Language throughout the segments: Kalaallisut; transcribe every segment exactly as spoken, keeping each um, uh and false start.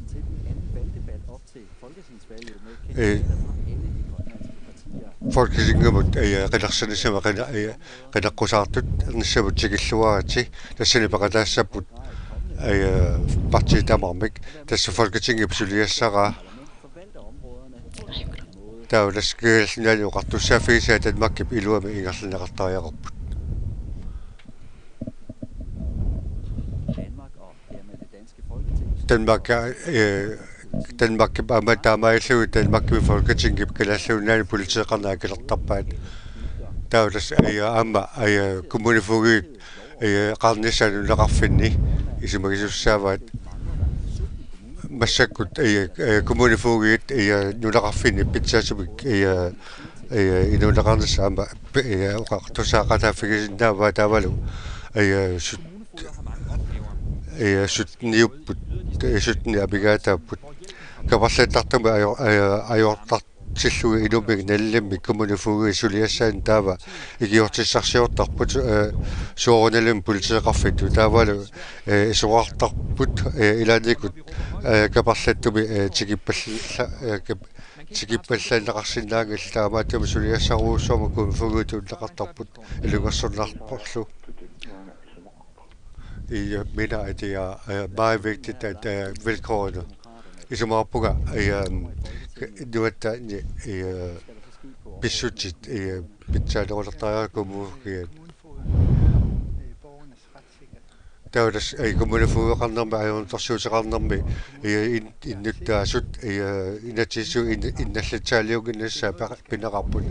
Til den anden valgdebat op til folketingsvalget med Øh, kandidater fra alle de grønlandske partier. Folketingimut, øh, qinersinissamut qina-, øh, qineqqusaartunissamut tikilluaritsi, tassani peqataassapput, øh, partiit tamarmik, tassa Folketingip suliassaraa. Taava tassa Kalaallit Nunaanni oqartussaaffigisaat Danmarkip iluamik ingerlanneqartariaqarput. Danmark og dermed det danske Folketing. Danmark, øh, Danmarkip aamma taamaalilluni Danmarkip Folketingip Kalaallit Nunaanni politeeqarneq akilertarpaat. Taava tassa, øh, aamma, øh, kommunefogedit, øh, eqaarnissaat nunaqarfinni isumagisussaavaat. Massakkut, øh, øh, kommunefogedit, øh, nunaqarfinni pitsaasumik, øh, øh, inuuneqarnissaq aamma, øh, oqartussaaqataaffigisinnaavat taavalu, øh, sut-, øh, sytteniupput, øh, sytten amigaataapput. Kaperlattartumik ajo-, øh, ajoortartillugit inummik nalilimmik kommunefogedip suliassaani taava ikiortissarsiortarput, øh, soorunalimi politeeqarfittut taavalu, øh, isorartarput, øh, ilaannikkut, øh, Kaperlattumi, øh, tikippalla-, øh, kap-, tikippallaanneqarsinnaanngillat taamaattumik suliassarujussuarmik kommunefogedit tunineqartarput ilungersunarporlu. Ja, mener, at det er, øh, meget vigtigt, at, øh, vilkårene isumaqarpunga, øh, nuatta, øh, pissutsit, øh, pitsaanerulertariaqarput kommunefogedit. Taava tassa, øh, kommunefogedeqarnermi ajornartorsiuteqarnermi, øh, in-, innuttaasut, øh, inatsisissatut in-, innallatsaaliunnginnissaat pe-, pineqarput.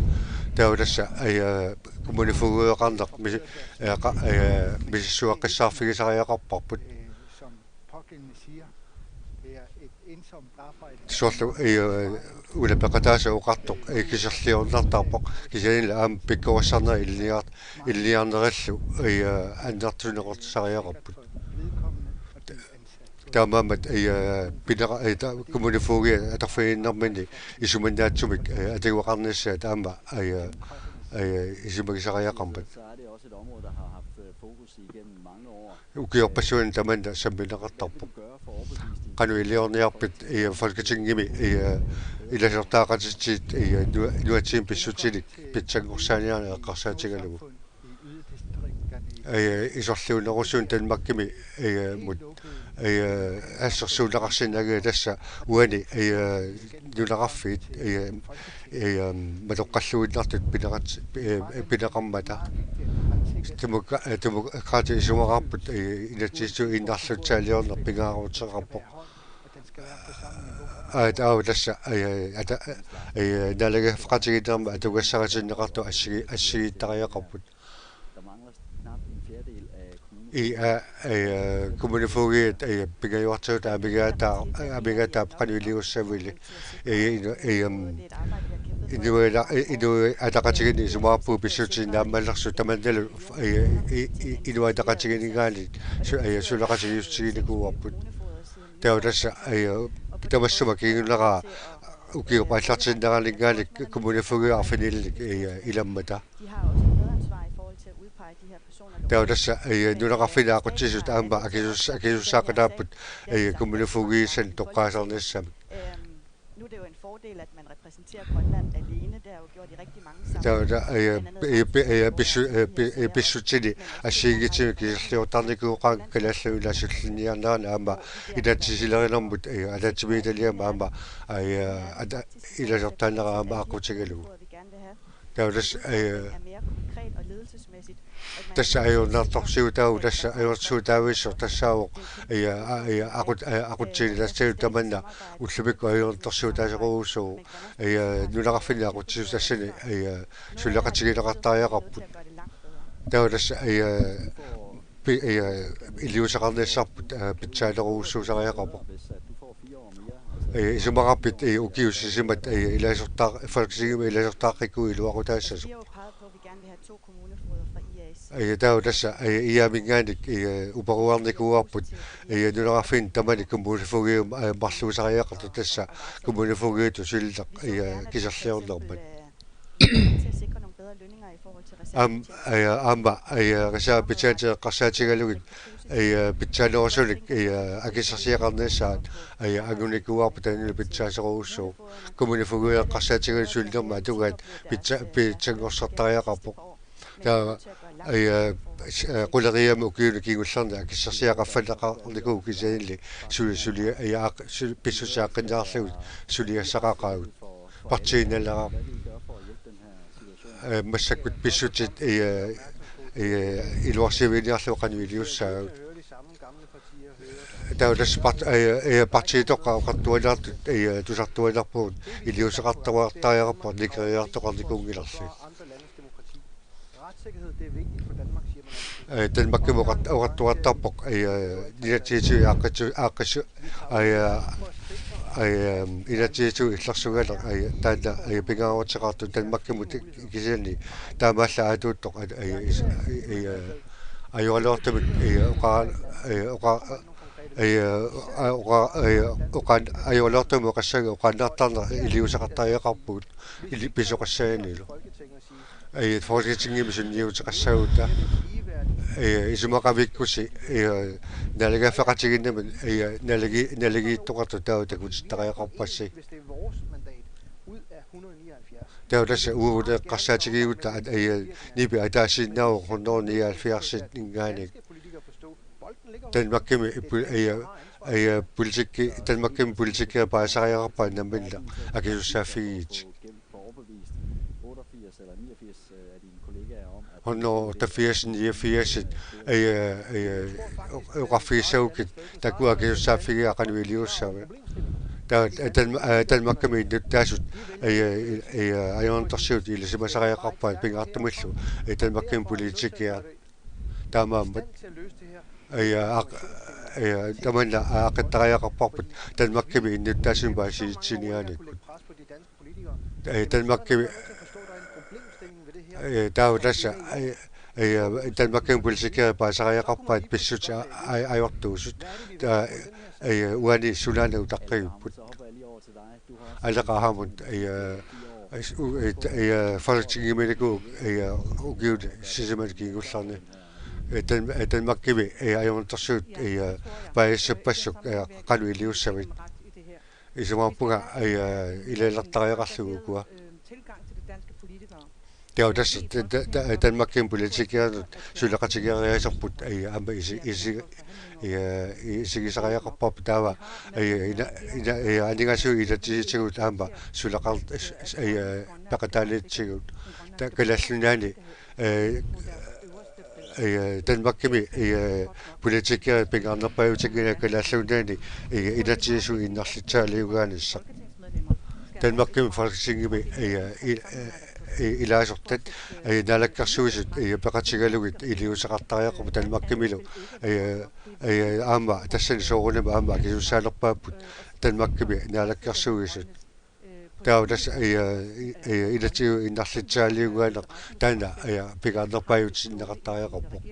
Taava tassa, øh, kommunefogedeqarneq mi-, øh, qa-, øh, misissueqqissaarfigisariaqarparput. Soorlu, øh, una peqataasaq oqartoq, øh, kiserliornartarpoq, kisiannili aamma pikkorissarnerit ilinniar-, ilinniarnerillu, øh, annertuneqartariaqarput. Taamaammat, øh, pineqa-, øh, ta-, kommunefogedit atorfiginiarnerminni isumannaatsumik, øh, atuaqarnissaat aamma, øh, øh, isumagisariaqarmat. Ukiorpassuarni tamanna sammineqartarpoq. Qanoq iliorniarpit, øh, Folketingimi, øh, ilasortaaqatitsiit, øh, nu-, nunatsinnut pissutinik pitsanngorsaaniarneq eqqarsaatigalugu. Øh, isorliunerusuni Danmarkimi, øh, mut, øh, assersuunneqarsinnaanngilaq tassa uani, øh, nunaqarfiit, øh, øh, matoqqalluinnartut pineqat-, øh, pineqarmata. Demokra-, øh, Demokraatit isumaqarput, øh, inatsisissatut innarlatsaaliorneq pingaaruteqarpoq. Aat aava tassa, øh, ata-, øh, naalagaaffeqatigiinnermi atugassaritinneqartut assigi-, assigiittariaqarput. I, øh, øh, kommunefogedit, øh, pingajuartigut amigaata-, amigaataap qanoq iliussavili. Øh, inu-, øh, øhm, inuila-, øh, Inuit Ataqatigiinni isumaqarpugut pissutsit naammallersut tamannalu, øh, i, i, Inuit Ataqatigiinninngaanniit su-, øh, suleqatigiissutiginikuuarput. Taava tassa, øh, tamatuma kinguneraa ukiup aallartinneraninngaanniit kommunefogedit arfinillit, øh, ilammata. Taava tassa, øh, nunaqarfinni aqutsisut aamma akisus-, akisussaaqataapput, øh, kommunefogedissanik toqqaasarnissamik. Nu er det jo en fordel, at man repræsenterer Grønland alene. Det har jeg jo gjort i rigtig mange sammenhænge. Taava, øh, blandt andet øh, også pi-, øh, pissu-, øh, pi-, øh, pissutsini assigiinngitsumik kiserliortarnikuugaangat Kalaallit Nunaat sullinniarnerani aamma inatsisilerinermut, øh, ataatsimiititaliami aamma, øh, ata-, ilasortaanera aamma aqqutigalugu. Taava tassa, øh, tassa ajornartorsiutaavoq, tassa ajornartorsiutaavissoq tassaavoq, øh, a-, øh, aqut-, øh, aqutsineq tassalu tamanna ullumikkut ajornartorsiutaasorujussuuvoq, øh, nunaqarfinni aqutsisut tassani, øh, suleqatigineqartariaqarput. Taava tassa, øh, pi-, øh, iliuuseqarnissarput, øh, pitsaanerujussuusariaqarpoq. Øh, isumaqarpit, øh, ukiut sisamat, øh, ilasortaa-, Folketingimi ilasortaaqqikkuit iluaqutaassasoq? Øh, taava tassa, øh, I A-minngaanniit, øh, uparuarnikuuarput, øh, nunaqarfinni tamani kommunefogedit, øh, marluusariaqartut tassa kommunefogeditut sulineq, øh, kiserliornermat. Am, aja, aamma, aja, reserve budgetit eqqarsaatigalugit, aja, pitsaanerusunik, aja, akissarsiaqarnissaat, aja, angunikuuarput taanna pitsaasorujussuuvoq. Kommunifoged eqqarsaatigalugu sulinermi atugaat pitsa-, pitsanngorsartariaqarpoq. Taava, aja, s-, eh, quleriaammik ukiuni kingullerni akissarsiaq qaffanneqarnikuuvoq kisiannili suli, suli, aja, aq-, suli, pissutsit aaqqinniarlugit suliassaqaqaagut. Partiit Naleraq, eh, massakkut pissutsit, eh, eh, iluarsiviginiarlugit qanoq iliussaagut. Taava tassa part-, eh, eh, partiitoqqat oqartuaannartut, eh, tusartuaannarpugut iliuuseqartoqartariaqarpoq nikeriartoqarnikuunngilarli. Eh, Danmarkimut oqart-, oqartuartarpoq, eh, inatsisitigut aaqqissu-, aaqqissu-, eh, eh, inatsisitigut illersuganeq, eh, taanna, eh, pingaaruteqartoq Danmarkimut kisianni taamaallaat atuuttoq, eh, is-, eh, eh, ajoraluartumik, eh, oqa-, eh, oqa-, eh, eh, oqa-, eh, oqa-, ajoraluartumik oqassaanga oqaannartarneq iliuuseqartariaqarpugut ili-, pisoqassanilu. Aja, Folketingimi sunniuteqassagutta. Aja, isumaqavikkussi, aja, naalagaaffeqatigiinnarmik, aja, naalagi-, naalagiittoqartoq taava takutittariaqarpassi. Taava tassa uagut eqqarsaatigiigutta, at-, aja, nipi ataasiinnaavoq hundrede nioghalvfjerds-iminngaanniit. Danmarkimi ippu-, aja, aja, politikki-, Danmarkimi politikkerit paasisariaqarpaat namminneq akisussaaffigigitik. Hundrede otteogfirs, niogfirs, aja, aja, oq-, oqarfigissagukkit takuuk akisussaaffigigaat qanoq iliussavat. Taava, eh, Dan-, eh, Danmarkimi innuttaasut, aja, aja, ajornartorsiut ilisimasariaqarpaat pingaartumillu, eh, Danmarkimi politikkerit. Taamaammat. Aja, aq-, aja, tamanna aaqqittariaqarparput Danmarkimi innuttaasumik paasisitsiniaanikkut. Aja, Danmarkimi, aja, taava tassa, aja, aja, Danmarkimi politikerit paasisariaqarpaat pissutsit a-, a-, ajortuusut. Taava, aja, uani sunaana utaqqigipput. Aleqa Hammond, aja, as-, u-, et-, aja, Folketingimiinnikuuvoq, aja, ukiut sisamat kingullerni. Eh, Dan-, eh, Danmarkimi, aja, ajornartorsiut, aja, paasissappassuit, aja, qanoq iliussavit. Isumaqarpunga, aja, ilaalertariaqarlugu ukua. Taava tassa, ta-, ta-, ta-, Danmarkimi politikerinut suleqatigeriaserput, aja, aamma isi-, isi-, aja, isigisariaqarparput taava, aja, ina-, ina-, aja, aningasuut inatsisitigut aamma suleqar-, s-, s-, aja, peqataaniitigut. Ta-, Kalaallit Nunaanni, eh, eh, Danmarkimi, eh, politikerit pingaarnerpaajutinngilaat Kalaallit Nunaanni, eh, inatsisissaq innarlitsaaliugaanissaq. Danmarkimi Folketingimi, eh, i-, eh, eh, ilaasortat, eh, naalakkersuisut, eh, peqatigalugit iliuuseqartariaqarput Danmarkimilu, eh, eh, aamma tassani soorunami aamma akisussaalerpaapput Danmarkimi naalakkersuisut. Taava tassa, eh, eh, inatsisissaq innarlitsaaliugaanneq taanna, eh, pingaarnerpaajutinneqartariaqarpoq.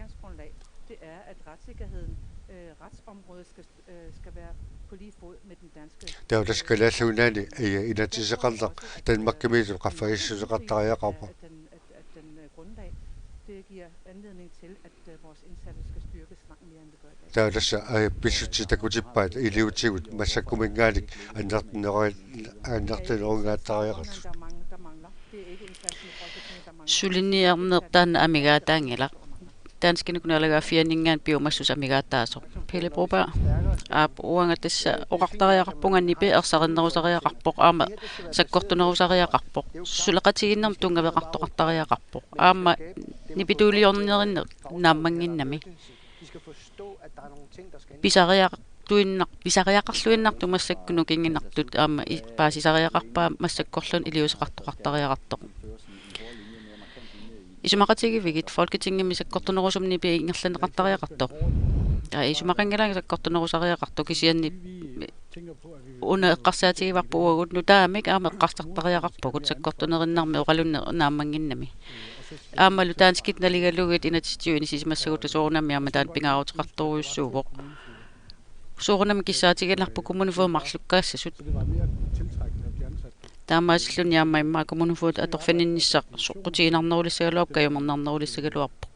Det er, at retssikkerheden, øh, retsområdet skal, øh, skal være på lige fod med den danske. Taava tassa Kalaallit Nunaanni, eh, inatsiseqarneq Danmarkimiittoq qaffasissuteqartariaqarpoq. At den, at, at den, øh, grundlag, det giver anledning til, at, øh, vores indsatser skal styrkes langt mere, end vi gør i dag. Taava tassa, eh, pissutsit takutippaat iliuutivut massakkuminngaanniit annertuneru-, annertunerungaattariaqartut. Suliniarneq taanna amigaataanngilaq. Danskinut naalagaaffianninngaanniit piumassuseq amigaataasoq. Pele Broberg, aap, uanga tassa oqartariaqarpunga nipi ersarinnerusariaqarpoq aamma sakkortunerusariaqarpoq. Suleqatigiinnermut tunngaveqartoqartariaqarpoq. Aamma nipituuliornerinneq naammannginnami. Pisariaqartuinnar-, pisariaqarluinnartut massakkut nukinginartut aamma i-, paasisariaqarpaat massakkorluunniit iliuuseqartoqartariaqartoq. Isumaqatigiiffigit Folketingimi sakkortunerusumik nipi ingerlanneqartariaqartoq? Aa, isumaqanngilaannga sakkortunerusariaqartoq kisianni una eqqarsaatigivarput uagut nutaamik aamma eqqarsartariaqarpugut sakkortunerinnarmik oqalunneq naammannginnami. Aammalu danskit naligalugit inatsisitigut inissisimassagutta soorunami aamma taanna pingaaruteqartorujussuuvoq. Soorunami kissaatigiinnarpoq kommunefogedit marlukkaassasut. Taamaasilluni aamma immaqa kommunefogedip atorfininnissaq soqutiginarnerulissagaluarpoq, kajumernarnerulissagaluarpoq.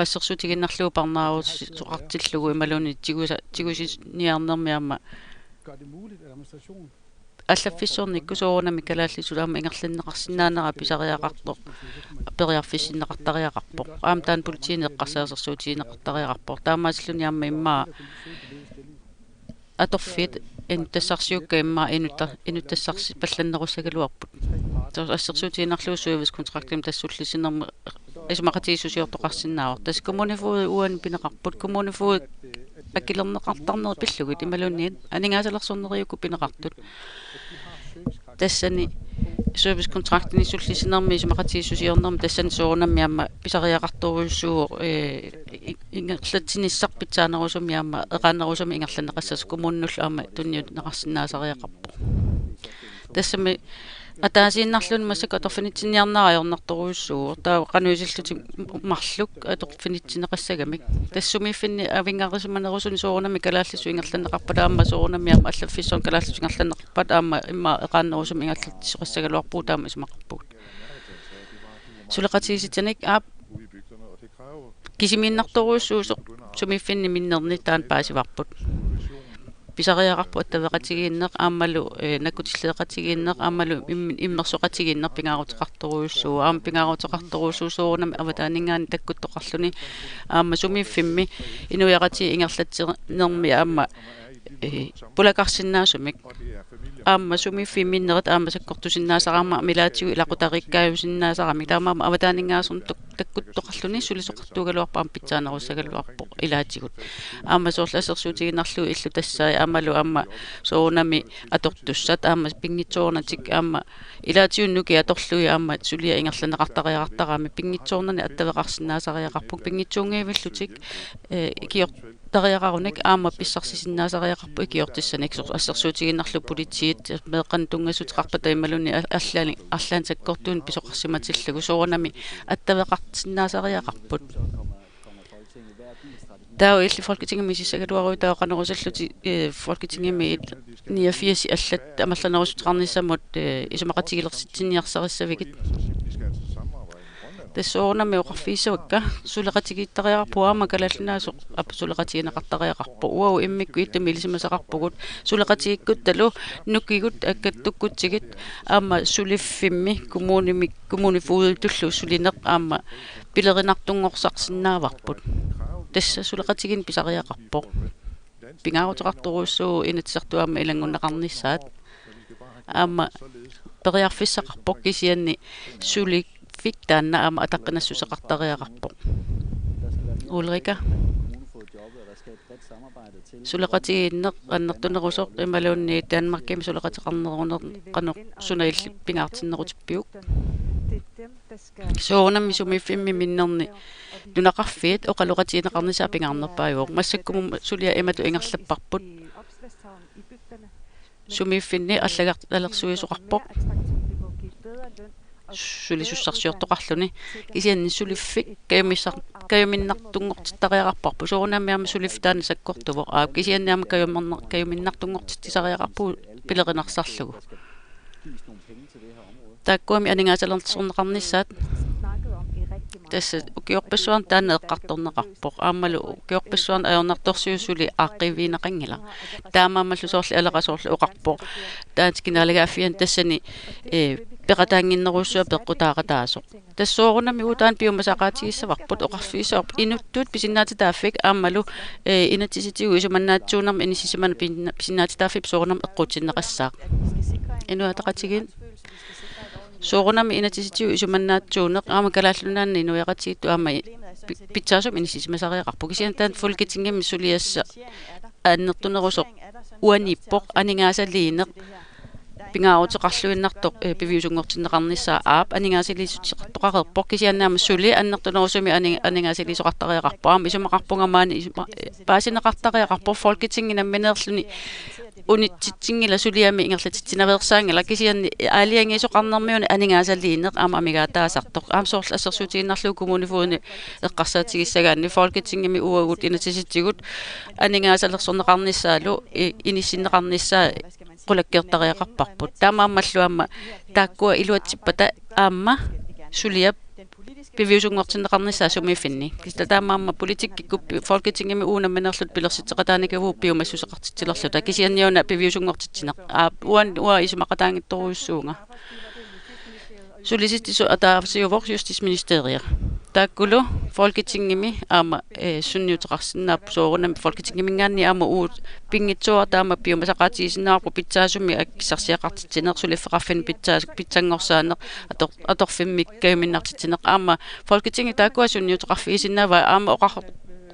Assersuutigiinnarlugu parnaarusoqartillugu imaluunniit tigusa-, tigusiniarnermi aamma allaffissornikkut soorunami kalaallisut aamma ingerlanneqarsinnaanera pisariaqartoq, periarfissinneqartariaqarpoq. Aamma taanna politiini eqqarsaasersuutigineqartariaqarpoq. Taamaasilluni aamma immaqa atorfiit inuttassarsiukkat immaqa inutta-, inuttassarsipallaannerussagaluarput. Tassa assersuutigiinnarlugu servicekontraktimik tassa sullisinermi isumaqatigiissusiortoqarsinnaavoq. Tassa kommunefogedit uani pineqarput, kommunefogedit akilerneqartarnerit pillugit imaluunniit aningaasalersornerit uku pineqartut. Tassani servicekontraktinik sullisinermi isumaqatigiissusiornermi tassani soorunami aamma pisariaqartorujussuuvoq, ee, i-, ingerlatsinissaq pitsaanerusumik aamma eqaannerusumik ingerlanneqassasoq, kommuninullu aamma tunniunneqarsinnaasariaqarpoq. Tassami ataasiinnarluunniit massakkut atorfinitsinniarnera ajornartorujussuuvoq. Taava qanoq isillutik marluk atorfinitsinneqassagamik. Tassa sumiiffinni avinngarusimanerusuni soorunami kalaallisut ingerlanneqarpata aamma soorunami aamma allaffissorneq kalaallisut ingerlanneqarpata aamma immaqa eqaannerusumik ingerlatsisoqassagaluarpugut, taama isumaqarpugut. Suleqatigiissitsinnik aap kisimiinnartorujussuusoq sumiiffinni minnerni taanna paasivarput. Pisariaqarpoq attaveqatigiinneq aammalu, ee, nakkutilleeqatigiinneq aammalu im-, immersoqatigiinneq pingaaruteqartorujussuuvoq. Aamma pingaaruteqartorujussuuvoq soorunami avataaninngaanniit takkuttoqarluni aamma sumiiffimmi inuiaqatigiit ingerlatsinermi aamma, ee, pulakarsinnaasumik. Aamma sumiiffiit minnerit aamma sakkortusinnaasarami aamma ilaatigut ilaqutariikkaajusinnaasaramik. Taamaammat avataaninngaanniit tuk-, takkuttoqarluni sulisoqartuugaluarpoq aamma pitsaanerussagaluarpoq ilaatigut. Aamma soorlu assersuutigiinnarlugu illut tassai aammalu aamma soorunami atortussat aamma pinngitsoornatik aamma ilaatigut nukiit atorlugit aamma suliat ingerlanneqartariaqartaramik pinngitsoornani attaveqarsinnaasariaqarpugut, pinngitsuunngivillutik, ee, ikior- tariaqarunik aamma pissarsisinnaasariaqarpoq ikiortissanik, soorlu assersuutigiinnarlugu politiit meeqqanik tunngassuteqarpata imaluunniit a-, arlaannik, arlaannik sakkortuunik pisoqarsimatillugu soorunami attaveqarsinnaasariaqarput. Taava illit Folketingimi misissagaluaruit taava qanoq isillutit, ee, Folketingimi niogfirs allat amerlanerussuteqarnissamut, ee, isumaqatigilersitsiniarsarissavigit. Tassa soorunami oqarfigissavakka, suleqatigiittariaqarpugut aamma Kalaallit Nunaat, aap, suleqatigineqartariaqarpoq. Uagut immikkut ittumi ilisimasaqarpugut suleqatigiikkuttalu nukigut, akkatukutsigit aamma suliffimmi kommunimi, kommunefogeditullu sulineq aamma pilerinartunngorsarsinnaavarput. Tassa suleqatigiinneq pisariaqarpoq. Pingaaruteqartorujussuuvoq Inatsisartut aamma ilanngunneqarnissaat. Aamma periarfissaqarpoq kisianni suliffik taanna aamma ataqqinassuseqartariaqarpoq. Ulrika. Suleqatigiinneq annertunerusoq imaluunniit Danmarkimi suleqateqarneruneq qanoq suna illit pingaartinnerutippiuk? Soorunami sumiiffimmi minnerni nunaqarfiit oqaloqatigineqarnissaat pingaarnerpaajuvoq. Massakkumut suliat imatut ingerlapparput. Sumiiffinni allagartalersuisoqarpoq sulisussarsiortoqarluni. Kisianni suliffik kajumissar-, kajuminnartunngortitariaqarparput. Soorunami aamma suliffik taanna sakkortuvoq. Aap, kisianni aamma kajumerner-, kajuminnartunngortitsisariaqarpugut pilerinarsarlugu. Taakkuami aningaasalersorneqarnissaat. Tassa ukiorpassuarni taanna eqqartorneqarpoq. Aammalu ukiorpassuarni ajornartorsiut suli aaqqiivigineqanngilaq. Taamaammallu soorlu Alera soorlu oqarpoq. Danskit naalagaaffianni tassani, ee, peqataannginnerujussuaq peqqutaaqataasoq. Tassa soorunami uagut taanna piumasaqaatigissavarput, oqarfigissavarput inuttut pisinnaatitaaffik aammalu, ee, inatsisitigut isumannaatsuunermi inissisimaneq pinna-, pisinnaatitaaffik soorunami eqquutsinneqassaaq. Inuit Ataqatigiit soorunami inatsisitigut isumannaatsuuneq aamma Kalaallit Nunaanni inuiaqatigiittut aamma i-, pi-, pitsaasumik inissisimasariaqarpoq. Kisianni taanna Folketingimi suliassaq annertunerusoq uaniippoq, aningaasaliineq pingaaruteqarluinnartoq, ee, piviusunngortinneqarnissaa, aap, aningaasaliissuteqartoqareerpoq, kisianni aamma suli annertunerusumik ani-, aningaasaliisoqartariaqarpoq. Aamma isumaqarpunga maani isuma-, ee, paasineqartariaqarpoq, Folketingi nammineerluni unitsitsinngilaq, suliami ingerlatitsinaveersaanngilaq, kisianni aalajangiisoqarnermiuna aningaasaliineq aamma amigaataasartoq. Aamma soorlu assersuutigiinnarlugu kommunefogedinut eqqarsaatigissagaanni Folketingimi uagut inatsisitigut aningaasalersorneqarnissaalu i-, inissinneqarnissaa qulakkeertariaqarparput. Taamaammallu aamma taakkua iluatsippata aamma suliap piviusunngortinneqarnissaa sumiiffinni. Kisianni taamaammat politikkikkut pi-, Folketingimi uagut nammineerluta pilersitseqataanikuuvugut piumassuseqartitsilerluta. Kisianniuna piviusunngortitsineq. Aa, uan-, uanga isumaqataanngitsorujussuuvunga. Sulisitsisut ataasiuvoq Justitsministeriet. Taakkulu Folketingimi aamma, eh, sunniuteqarsinnaapput soorunami Folketingiminngaanniit aamma uagut pinngitsoorata aamma piumasaqaatigisinnaarput pitsaasumik akissarsiaqartitsineq, suliffeqarfinni pitsaas-, pitsanngorsaaneq, ator-, atorfimmi kajuminnartitsineq aamma Folketingi taakkua sunniuteqarfigisinnaavaa aamma oqar-,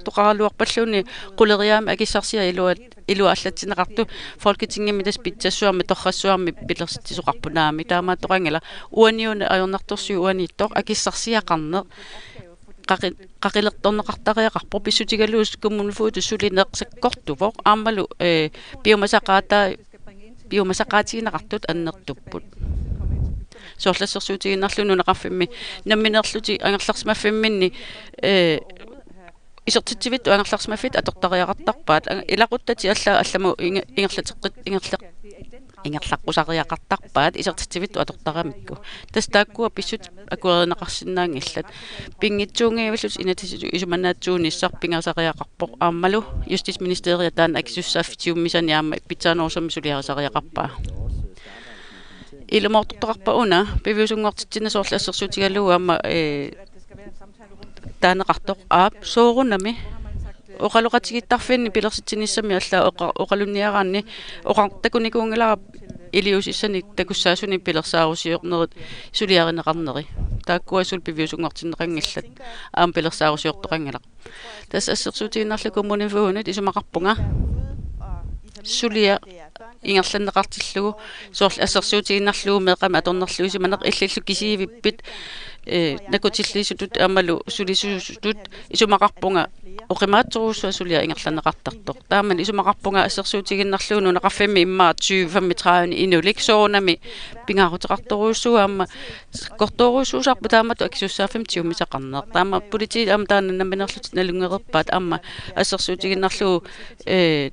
oqartoqaraluarpalluunniit quleriaammik akissarsiat ilua-, iluaallatsineqartut Folketingimi tassa pitsassuarmi torrassuarmi pilersitsisoqarput naamik taamaattoqanngilaq uaniuna ajornartorsiut uaniittoq akissarsiaqarneq qaqi-, qaqilertorneqartariaqarpoq pissutigalugu kommunefogedip sulineq sakkortuvoq aammalu, eh, piumasaqaataa-, piumasaqaatigineqartut annertupput. Soorlu assersuutigiinnarlugu nunaqarfimmi nammineerlutik angerlarsimaffimmini, eh, isertitsivittut angerlarsimaffik atortariaqartarpaat, ang-, ilaquttatik allaat allamut inge-, ingerlateqqit-, ingerlaq-, ingerlaqqusariaqartarpaat isertitsivittut atortaramikku. Tassa taakkua pissutsit akuerineqarsinnaanngillat. Pinngitsuunngivillutik inatsisitut isumannaatsuunissaq pingasariaqarpoq aammalu Justitsministeriet taanna akisussaaffik tiummisani aamma pitsaanerusumik suliarisariaqarpaa. Ilumoortortoqarpa una piviusunngortitsineq soorlu assersuutigalugu aamma, eh, taaneqartoq aap soorunami oqaloqatigiittarfinni pilersitsinissami allaat oqa-, oqalunniaraanni oqartakunikuunngilara iliuusissanik takussaasunik pilersaarusiornerit suliarineqarneri. Taakkua suli piviusunngortinneqanngillat aamma pilersaarusiortoqanngilaq. Tassa assersuutigiinnarlugu kommunefogedinut isumaqarpunga suliaq ingerlanneqartillugu soorlu assersuutigiinnarlugu meeqqamik atornerluisimaneq illillu kisiivippit, eh, nakkutilliisutut aammalu sulisuusutut isumaqarpunga oqimaatsorujussuaq suliaq ingerlanneqartartoq. Taamani isumaqarpunga assersuutigiinnarlugu nunaqarfimmi immaqa tyve femogtredive inulik soorunami pingaaruteqartorujussuuvoq aamma sakkortoorujussuusarput taamatut akisussaaffimmik tiummisaqarneq. Taama politiit aamma taanna nammineerlutik nalunngereerpaat aamma assersuutigiinnarlugu, eh,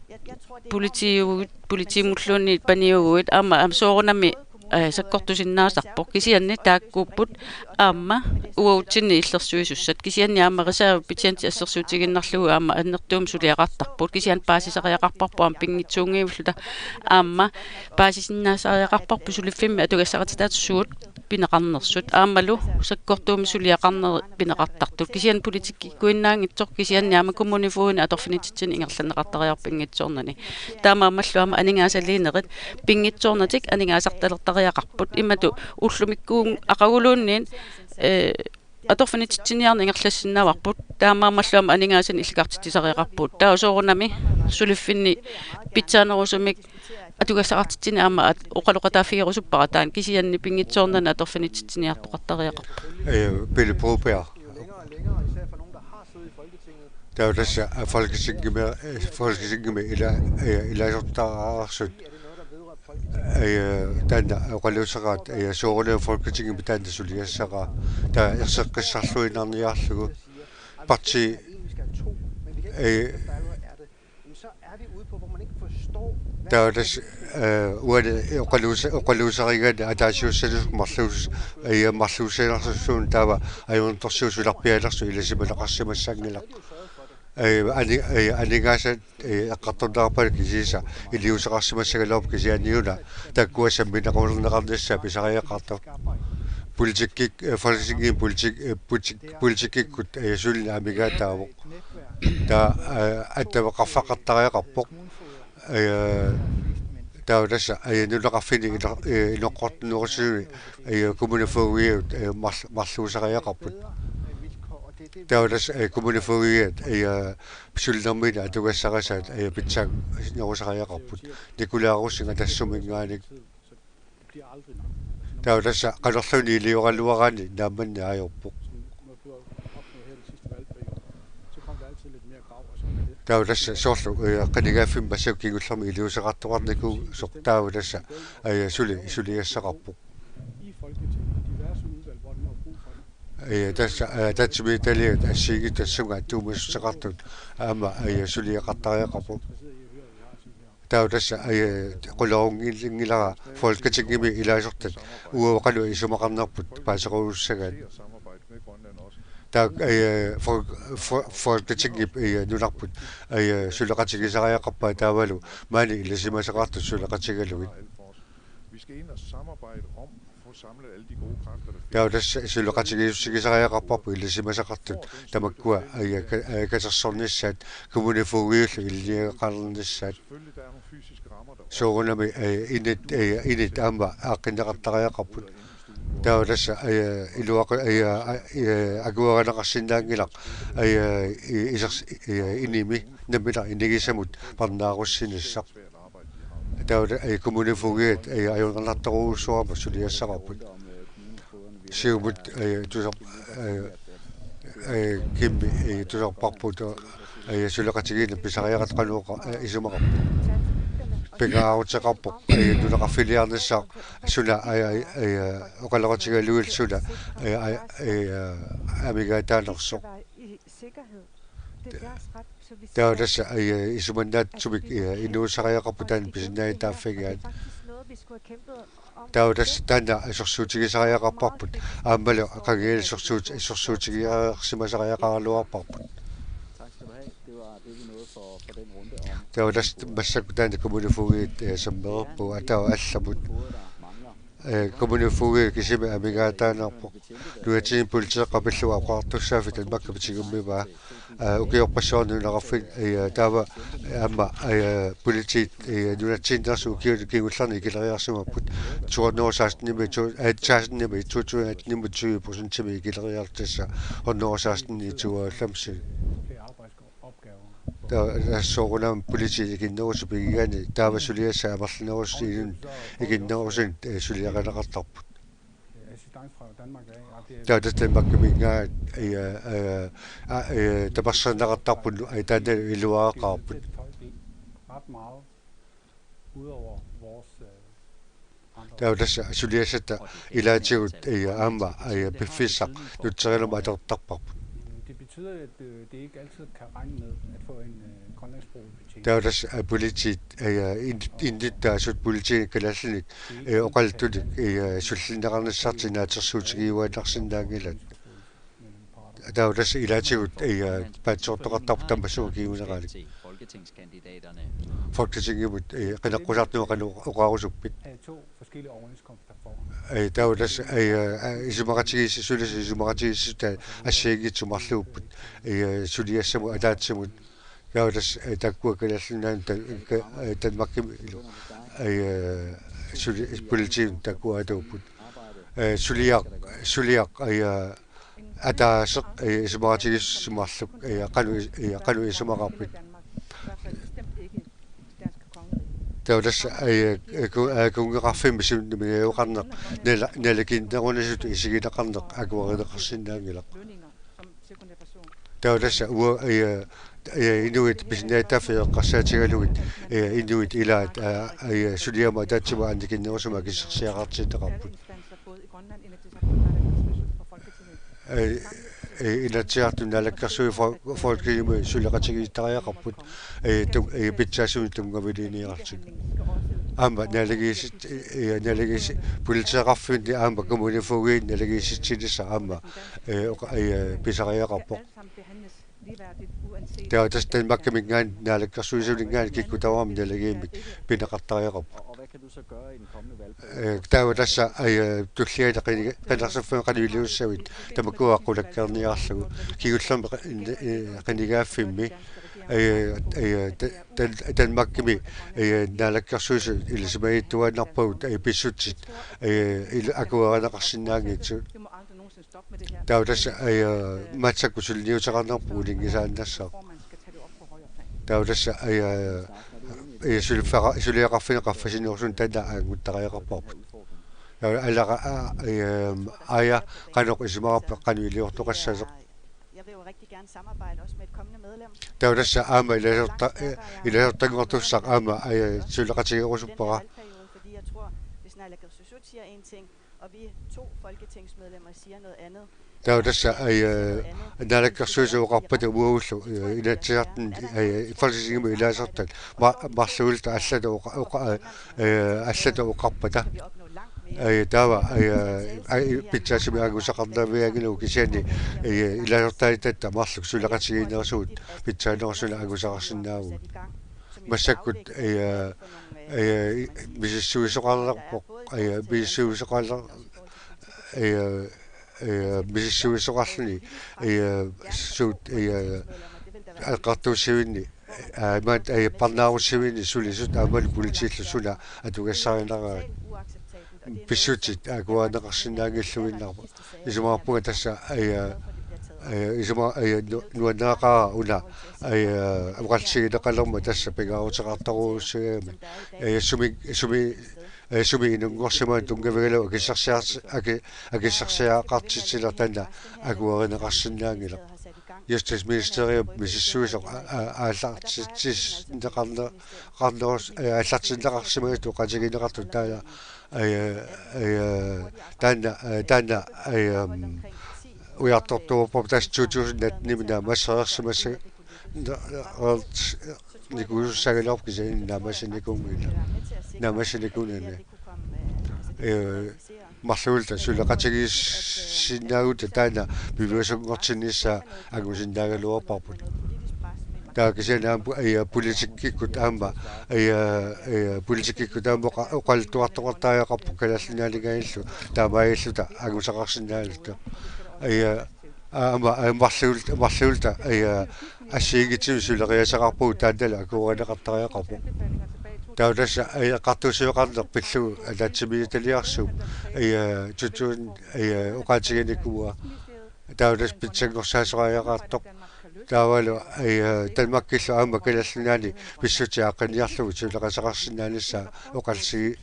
politiiugut, politiimulluunniit paniuguit aamma, aamma soorunami, eh, sakkortusinnaasarpoq. Kisianni taakkuupput aamma uagutsinni illersuisussat. Kisianni aamma reservebetjentit assersuutigiinnarlugu aamma annertuumik suliaqartarput. Kisianni paasisariaqarparput aamma pinngitsuunngivilluta aamma paasisinnaasariaqarparput suliffimmi atugassarititaasut suut pineqarnersut aammalu sakkortuumik suliaqarnerit pineqartartut. Kisianni politikkiikkuinnaanngitsoq kisianni aamma kommunefogedinut atorfinitsitsinnik ingerlanneqartariaqarpoq pinngitsoornani. Taamaammallu aamma aningaasaliinerit pinngitsoornatik aningaasartalertariaqarput. Imatut ullumikkuun aqaguluunniit, eh, atorfinitsitsiniarneq ingerlassinnaavarput. Taamaammallu aamma aningaasanik illikartitsisariaqarpugut. Taava soorunami suliffinni pitsaanerusumik atugassaqartitsineq aamma at-, oqaloqataaffigerusuppara taanna kisianni pinngitsoornani atorfinitsitsiniartoqartariaqarpoq. Eh, Pele Broberg. Taava tassa, eh, Folketingimi, eh, Folketingimi ila-, eh, ilaasortaasut. Eh, taanna oqaluuseraat, eh, soorunami Folketingimi taanna suliassaqaaq. Taava erseqqissarluinnarniarlugu. Parti, eh, Taava tassa, eh, uani oqaluusa-, oqaluuserigaanni ataasiussanerusumik marluus-, eh, marluussinersuusoq taava ajornartorsiut sularpialersoq ilisimaneqarsimassanngilaq. Eh, ani-, eh, aningaasat, eh, eqqartorneqarpata kisiisa iliuuseqarsimassagaluarpoq kisianniuna taakkua samminerulerneqarnissaat pisariaqartoq. Politikkik-, eh, Folketingimi politik-, eh, politik-, politikkikkut, eh, sulineq amigaataavoq. Taava, eh, attaveqarfeqartariaqarpoq. Eh, taava tassa, eh, nunaqarfinni ino-, eh, inoqqortinnerusuni, eh, kommunefogediut, eh, marl-, marluusariaqarput. Taava tassa, eh, kommunefogediat, eh, sulinermiinnik atugassarisaat, eh, pitsaanerusariaqarput. Nikolaj Rosing Atassuminngaanniit. Taava tassa qanorluunniit ilioraluaraanni naammanneq ajorpoq. Taava tassa soorlu, eh, qinigaaffimmi massakkut kingullermi iliuuseqartoqarnikuusoq taava tassa, eh, suli, suliassaqarpoq. Eh, tassa, eh, tatsimiitaliat assigiinngitsut tassunga attuumassuteqartut aamma, eh, suliaqartariaqarput. Taava tassa, eh, qularunngilanngilara Folketingimi ilaasortat uagut qanoq isumaqarnerput paaserusussagaat. Taava, eh, Fol-, Fol-, Folketingip, eh, nunarput, eh, suleqatigisariaqarpaa taavalu maani ilisimasaqartut suleqatigalugit. Taava tassa suleqatigiissigisariaqarparput ilisimasaqartut tamakkua, eh, ka-, eh, katersornissaat, kommunefogedillu ilinniagaqarnissaat. Soorunami, eh, init, eh, init aamma aaqqinneqartariaqarput. Taava tassa, eh, iluaqu-, eh, eh, akuerineqarsinnaanngilaq, eh, i-, isers-, eh, inimi nammineq inigisamut parnaarussinissaq. Taava, eh, kommunefogedit, eh, ajornartorujussuarmik suliassaqarput. Siumut, eh, tusar-, eh, eh, kimmi, eh, tusarparput, eh, suleqatigiinneq pisariaqartoq qanoq, eh, isumaqarput. Pingaaruteqarpoq, eh, nunaqarfiliarnissaat suna, eh, eh, eh, oqaloqatigalugit suna, eh, eh, eh, amigaataanersoq. Taava tassa, eh, isumannaatsumik, eh, inuussariaqarput taanna pisinnaatitaaffigaat. Taava tassa taanna isersuutigisariaqarparput. Aammalu qangali isersuut-, isersuutigiarsimasariaqaraluarparput. Taava tassa massakkut taanna kommunefogedit, eh, sammereerpagut atagu allamut. Eh, kommunefogedit kisimi amigaataanerput. Nunatsinni politeeqqap pillugu oqartussaaffik Danmarkimi tigummivaa. Eh, ukiorpassuarni nunaqarfinni, eh, taava, eh, aamma, eh, politiit, eh, nunatsinniittut ukiuni kingullerni ikileriarsimapput. To hundrede og seksten-imi, to, eh, seksten-imi, to tusind atten-imi tyve procentimik ikileriartut, tassa hundrede og seksten i tooghalvfems. Taava soorunami politiit ikinnerusut pigigaanni taava suliassat amerlanerusut inunnut ikinnerusunik, eh, suliarineqartarput. Taava tassa Danmarkiminngaanniit, eh, eh, ah, eh, taperserneqartarput, eh, taanna iluaqaarput. Taava tassa suliassatta ilaatigut, eh, aamma, eh, piffissaq nutserinermut atortarparput. Taava tassa, eh, politiit, eh, in-, innuttaasut politiinit kalaallinik, eh, oqaluttunik, eh, sullinneqarnissartik naatsorsuutigiuaannarsinnaanngilaat. Taava tassa ilaatigut, eh, paatsoortoqartarput tammassuga kinguneralik. Folketingimut, eh, qineqqusaartumik qanoq oqarusuppit? Eh, taava tassa, eh, eh, isumaqatigiissi-, sulisut isumaqatigiissutaat assigiinngitsut marluupput, eh, suliassamut ataatsimut. Taava tassa, eh, taakkua Kalaallit Nunaanni ta-, ka-, eh, Danmarkimi ilu-, eh, suli-, politiinut taakkua atuupput. Eh, suliaq, suliaq, eh, ataaseq, eh, isumaqatigiissuseq marluk, eh, qanoq is-, eh, qanoq isumaqarpit? Taava tassa, eh, eh, ku-, eh, kunngeqarfimmi siunnermik najugaqarneq nala-, nalikinnerunasutut isigineqarneq akuerineqarsinnaanngilaq. Taava tassa uagut, eh, eh, inuit pisinnaatitaaffiit eqqarsaatigalugit, eh, inuit ilaat, eh, eh, suliamut ataatsimut annikinnerusumik akissersiaqartinneqarput. Eh, eh, Inatsisartuni Naalakkersuisut Fol-, Folketingimi suleqatigiittariaqarput, eh, tu-, eh, pitsaasumik tunngaviliiniarlutik. Aamma naalagaasit-, eh, naalagaasit-, politeeqarfinni aamma kommunefogedit naalagaasitsinissaq aamma, eh, oqa-, eh, pisariaqarpoq. Taava tassa Danmarkiminngaanniit Naalakkersuisuninngaanniit kikkut tamarmik naalagiimmik pineqartariaqarput. Eh, taava tassa, eh, tulliani qini-, qinersiffimmut qanoq iliussavit tamakkua qulakkeerniarlugu. Kingullermik qi-, eh, qinigaaffimmi, eh, eh, ta-, ta-, Danmarkimi, eh, Naalakkersuisut ilisimagiittuaannarpagut, eh, pissutsit, eh, il-, akuerineqarsinnaanngitsut. Taava tassa, eh, massakkut suliniuteqarnerput uninngisaannassaaq. Taava tassa, eh, eh, suliffeqa-, suliaqarfinni qaffasinerusuni taanna anguttariaqarparput. Taava alaqa, a-, eh, aja, qanoq isumaqarpa, qanoq iliortoqassasoq. Taava tassa aamma ilasorta-, eh, ilasortanngortussaq aamma, eh, suleqatigerusuppara. Taava tassa, eh, Naalakkersuisut oqarpata uagullu, eh, Inatsisartuni, eh, Folketingimi ilaasortat ma-, marluulluta allata oqa-, oqa-, eh, allata oqarpata. Eh, taava, eh, eh, pitsaasumik angusaqarnavianngilaq kisianni, eh, ilaasortaatitatta marluk suleqatigiinnerusut pitsaanerusut angusaqarsinnaavugut. Massakkut, eh, eh, misissuisoqarlerpoq, eh, misissuisoqarler-, eh, eh, misissuisoqarluni, eh, suut, eh, eqqartuussivinni, eh, imaat, eh, parnaarussivinni sulisut aammalu politiillu suna atugassarineqarnerat. Pissutsit akuerineqarsinnaanngilluinnarput. Isumaqarpunga tassa, eh, eh, isuma-, eh, nu-, nuanneqaaq una, eh, oqallisigineqalermat tassa pingaaruteqartorujussuugami. Eh, sumi, sumi, eh, sumi inunngorsimaneq tunngavigalugu akissarsiar-, aki-, akissarsiaqartitsineq taanna akuerineqarsinnaanngilaq. Justitsministeriet misissuisoq a-, a-, aallartitsinneqarne-, qarnerus-, eh, aallartinneqarsimagatsigit oqaatigineqartut taanna, eh, eh, taanna, eh, taanna, eh, um, ujartortuarput tassa to tusind atten-imi naammassereersimassaginnarnikuusoq nikuusussaaginnarpoq kisianni naammassinikuunngilaq. Naammassinikuunani. Eh, marluulluta suleqatigiissinnaavugut taanna piviusunngortinnissaa angusinnaagaluarparput. Taava kisianni aamma pu-, eh, politikkikkut aamma, eh, eh, politikkikkut aamma oqa-, oqaluttuartoqartariaqarpoq Kalaallit Nunaanninngaanniillu taamaalilluta angusaqarsinnaallutta. Eh, aamma, eh, marluul-, marluulluta, eh, assigiinngitsumik suleriaaseqarpugut taannalu akuerineqartariaqarpoq. Taava tassa, eh, eqqartuussiveqarneq pillugu ataatsimiititaliarsuup, eh, to tusind, eh, oqaatiginikuuaa. Taava tassa pitsanngorsaasoraariaqartoq. Taavalu, eh, Danmarkillu aamma Kalaallit Nunaanni pissutsit aaqqinniarlugit suleqateqarsinnaanissaa oqallisi-,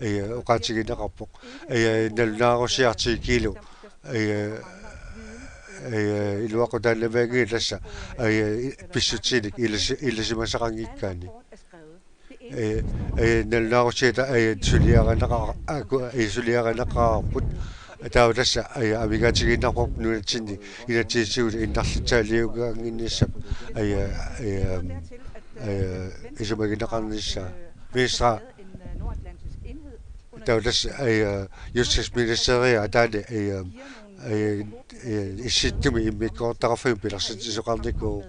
eh, oqaatigineqarpoq. Eh, nalunaarusiartigilu, eh, eh, iluaqutaannavianngilaq tassa, eh, pissutsinik ilisi-, ilisimasaqanngikkaanni. Eh, eh, nalunaarusiata, eh, suliarineqa-, aku-, eh, suliarineqarput. Taava tassa, eh, amigaatigiinnarparput nunatsinni inatsisitigut innarlitsaaliugaannginnissap, eh, eh, um, eh, isumagineqarnissaa. Venstre. Taava tassa, eh, justitsministeriet ataani, eh, eh, eh, Issittumik immikkoortitaqarfimmik pilersitsisoqarnikuuvoq.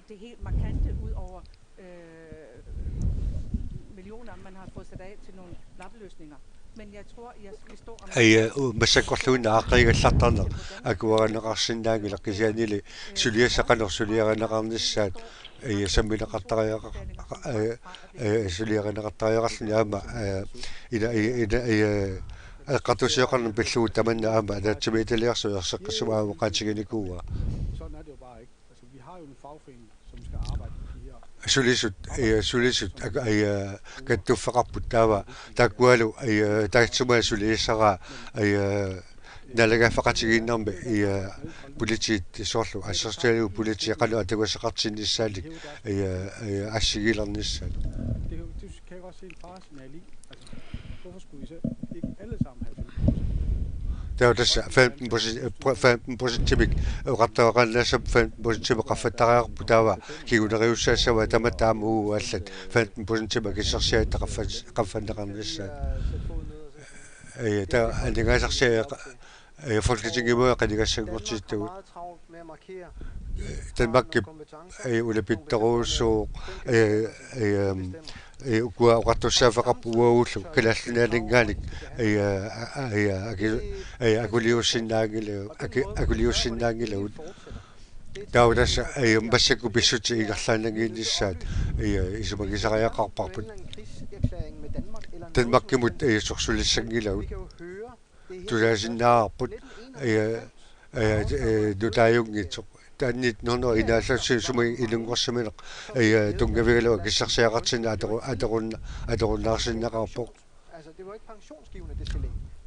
Det helt markante ud over øh, millioner, man har fået sat af til nogle lappeløsninger. Men jeg tror, jeg vil stå og Aja, u-, massakkorluinnaq aaqqiigallartarneq akuerineqarsinnaanngilaq kisiannili suliassat qanoq suliarineqarnissaat, aja, sammineqartariaqar-, aja, aja, suliarineqartariaqarluni aamma, aja, ina, ina, aja, eqqartuussiveqarneq pillugu tamanna aamma ataatsimiititaliarsuup erseqqissumik aamma oqaatiginikuuaa. Sådan er det jo bare ikke. Altså, vi har jo en fagforening, som skal arbejde med de her Sulisut, eh, sulisut, ak-, eh, kattuffeqarput taava, taakkualu, eh, taassuma suliassaraa, eh, naalagaaffeqatigiinnermi, eh, politiit soorlu assersuutigalugu politiit qanoq atugassaqartinnissaannik, eh, eh, assigiilernissaat. Det er jo, det kan jeg godt se en faresignal i. Altså, hvorfor skulle I så ikke alle sammen have femten procent? Taava tassa femten procent, eh, pro-, femten procentimik oqartariaqarnissaq femten procentimik qaffattariaqarpoq taava kinguneriussaassava tamatta aamma uagut allat femten procentimik akissarsiatta qaffas-, qaffanneqarnissaat. Eh, taava aningaasarsiaq, eh, Folketingimut qinigassanngortittagut. Danmarkip, eh, ulapittorujussuuvoq, eh, eh, um, eh, ukua oqartussaaffeqarput uagullu Kalaallit Nunaanninngaanniit, eh, a-, a-, eh, aki-, eh, akuliussinnaanngilagut, aki-, akuliussinnaanngilagut. Taava tassa, eh, massakkut pissutsit ingerlaannannginnissaat, eh, isumagisariaqarparput. Danmarkimut, eh, sorsulissanngilagut. Tusaasinnaavarput, eh, eh, eh, nutaajunngitsoq. Taanna nitten hundrede og enoghalvfems sumi inunngorsimaneq, eh, tunngavigalugu akissarsiaqartinneq atoru-, atorun-, atorunnaarsinneqarpoq.